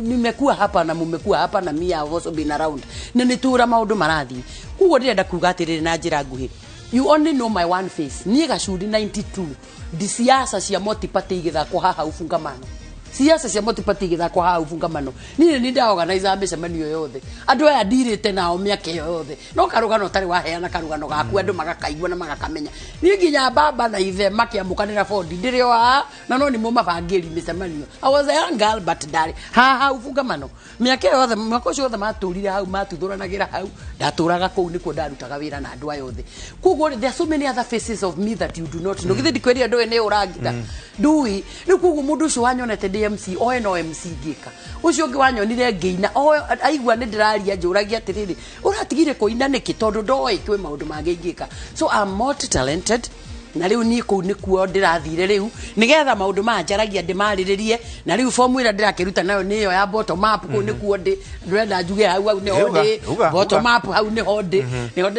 nimekuwa hapa na mumekuwa hapa na me have also been around, na nĩ tũra maũndũ marathiĩ. Koguo ndĩrenda kuga atĩrĩrĩ na njĩra nguhĩ, you only know my one face. Niĩ Gacuri, 92 ndi siasa cia multi-party igĩthakwo haha Ufungamano, siasa cia multi-party igĩthakwo haha Ufungamano, niĩ nĩ ndaorganiza mĩcemanio yothe. Andũ aya ndirĩte nao mĩaka ĩyo yothe, no karũgano ũtarĩ waheana karũgano gaku, andũ magakaigua na magakamenya. Niĩ nginya baba na ithe makĩamũkanĩra bondi ndĩrĩ o haha, na no nĩmo mabangĩri mĩcemanio. I was a young girl, but ndarĩ haha Ufungamano mĩaka ĩyo yothe. Mwaka ũcio wothe matũrire hau, matuthũranagĩra hau, ndatũraga kũu, nĩkuo ndarutaga wĩra na andũ aya othe. Koguo there are so many other faces of me that you do not know. Githĩ ndikwĩrire ndũĩ nĩ ũrangita ndui rĩu? Koguo mũndũ ũcio wanyonete ndĩ MC, oe no MC ngĩka, ũcio ũngĩ wanyonire ngĩina, oe aigua nĩ ndĩraria, njũragia atĩrĩrĩ, ũratigire kũina nĩkĩ? Tondũ ndoĩ kwĩ maũndũ mangĩ ingĩka. So I'm multi talented, na rĩu niĩ kũu nĩkuo ndĩrathire rĩu nĩgetha maũndũ maya njaragia ndĩmarĩrĩrie. Na rĩu fomu ĩrĩa ndĩrakĩruta nayo nĩyo ya bottom up. Kũu nĩkuo ndĩ, ndĩrenda njuge hau, hau nĩho Uga, ndĩ. Uga, Bottom uga. up, hau nĩho ndĩ, nĩho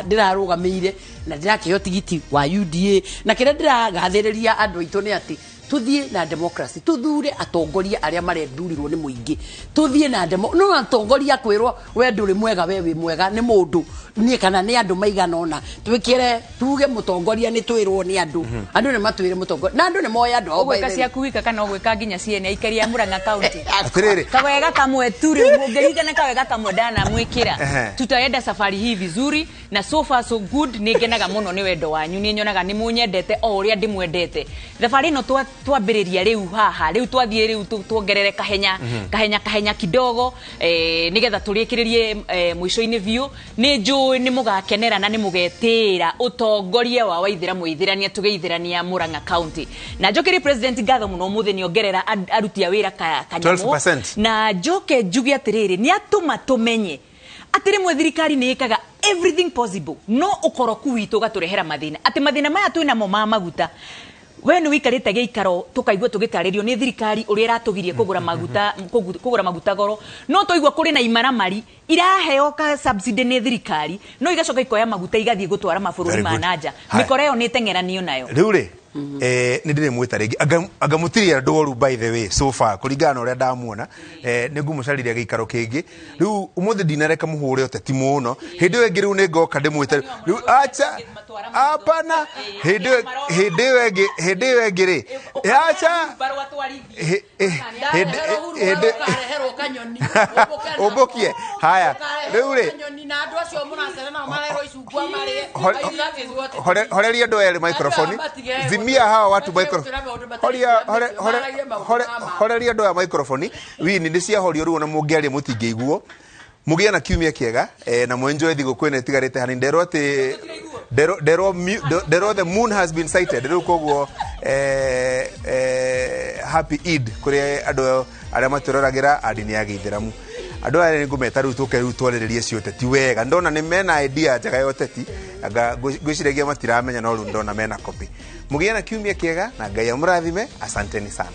ndĩrarũgamĩire na ndĩrakĩheo tigiti wa UDA. Na kĩrĩa ndĩragathĩrĩria andũ aitũ nĩ atĩ tuthiĩ na democracy, tuthure atongoria arĩa marethurirwo nĩ mũingĩ, tuthiĩ na demo. No atongoria kwĩrwo we ndũrĩ mwega, we wĩ mwega, nĩ mũndũ niĩ kana nĩ andũ maigana ũna, twĩkĩre tuge mũtongoria nĩ twĩrwo nĩ andũ, andũ nĩ matwĩre mũtongoria, na andũ nĩ moĩ andũ ao, by Ũgwĩka the way. ciaku wika kana ũgwĩka nginya ciene aikari a Murang'a County? Atĩrĩrĩ. Kawega kamwe tu rĩu, mũngĩringana kawega kamwe ndanamwĩkĩra. Tutaenda safari hii vizuri, na so far so good. Nĩ ngenaga mũno nĩ wendo wanyu, nĩ nyonaga nĩ mũnyendete o ũrĩa ndĩmwendete. Thabarĩ ĩno twambĩrĩria rĩu haha, rĩu twathiĩ rĩu tuongerere kahenya, kahenya kahenya kidogo, nĩgetha tũrĩkĩrĩrie mũico-inĩ biũ. Nĩ njũĩ nĩ mũgakenera na nĩ mũgetĩĩra ũtongoria wa Waithĩra Mũithĩrania, tũgĩithĩrania Murang'a County. Na njokerie president ngatho mũno, ũmũthĩ nĩ ongerera aruti a wĩra kanyamũ. 12%. Na njoke njuge atĩrĩrĩ, nĩ atũma tũmenye atĩ rĩmwe thirikari nĩ ĩkaga everything possible, no ũkoroku witũ ũgatũrehera mathĩna, atĩ mathĩna maya twĩnamo ma maguta, we nĩ wĩikarĩte gĩikaro tũkaigua tũgĩtarĩrio nĩ thirikari ũrĩa ĩratũgiria kũgũra maguta, kũgũra maguta goro, no twaigua kũrĩ na imaramari iraheo ka subsidy nĩ thirikari, no igacoka ikoya maguta igathiĩ gũtwara mabũrũri Very ma good. nanja. Haya. Mĩkora ĩyo nĩ ĩteng'eranio nayo. Rĩu rĩ, nĩ ndĩrĩmwĩta rĩngĩ. Anga mũtirĩ andũ oru, by the way, so far kũringana na ũrĩa ndamuona, nĩ ngũmũcarĩria gĩikaro kĩngĩ. Rĩu ũmũthĩ ndinareka mũhũre ũteti mũno, hĩndĩ ĩyo ĩngĩ rĩu nĩ ngoka ndĩmwĩte. Rĩu acha, hapana, hĩndĩ ĩyo ĩngĩ rĩ, acha. Hĩndĩ hĩndĩ Ũkareherwo kanyoni. Ũmbũkie. Haya, rĩu rĩ, kanyoni na andũ acio mũracera nao marerwo icungwa marĩe. Horeria andũ erĩ microphone. Zimia hawa watu microphone. Horia, hore, hore, hore, horeria andũ aya microphone. Wini nĩ ciahorio rĩu, ona mũngĩaria mũtingĩiguo. Mũgĩe na kiumia kĩega, na mwenjoy thigũkũ ĩno ĩtigarĩte hanini. Nderwo atĩ nderwo the moon has been sighted rĩu, koguo happy Eid kũrĩ andũ arĩa matwĩroragĩra a ndini ya gĩithĩramu. Andũ aya nĩ ngũmeta rĩu tũke rĩu twarĩrĩrie cio ũteti wega. Ndona nĩ mena idea njega ya ũteti, anga ngwĩciragia matiramenya, no rĩu ndona mena copy. Mũgĩe na kiumia kĩega na Ngai amũrathime. Asanteni sana.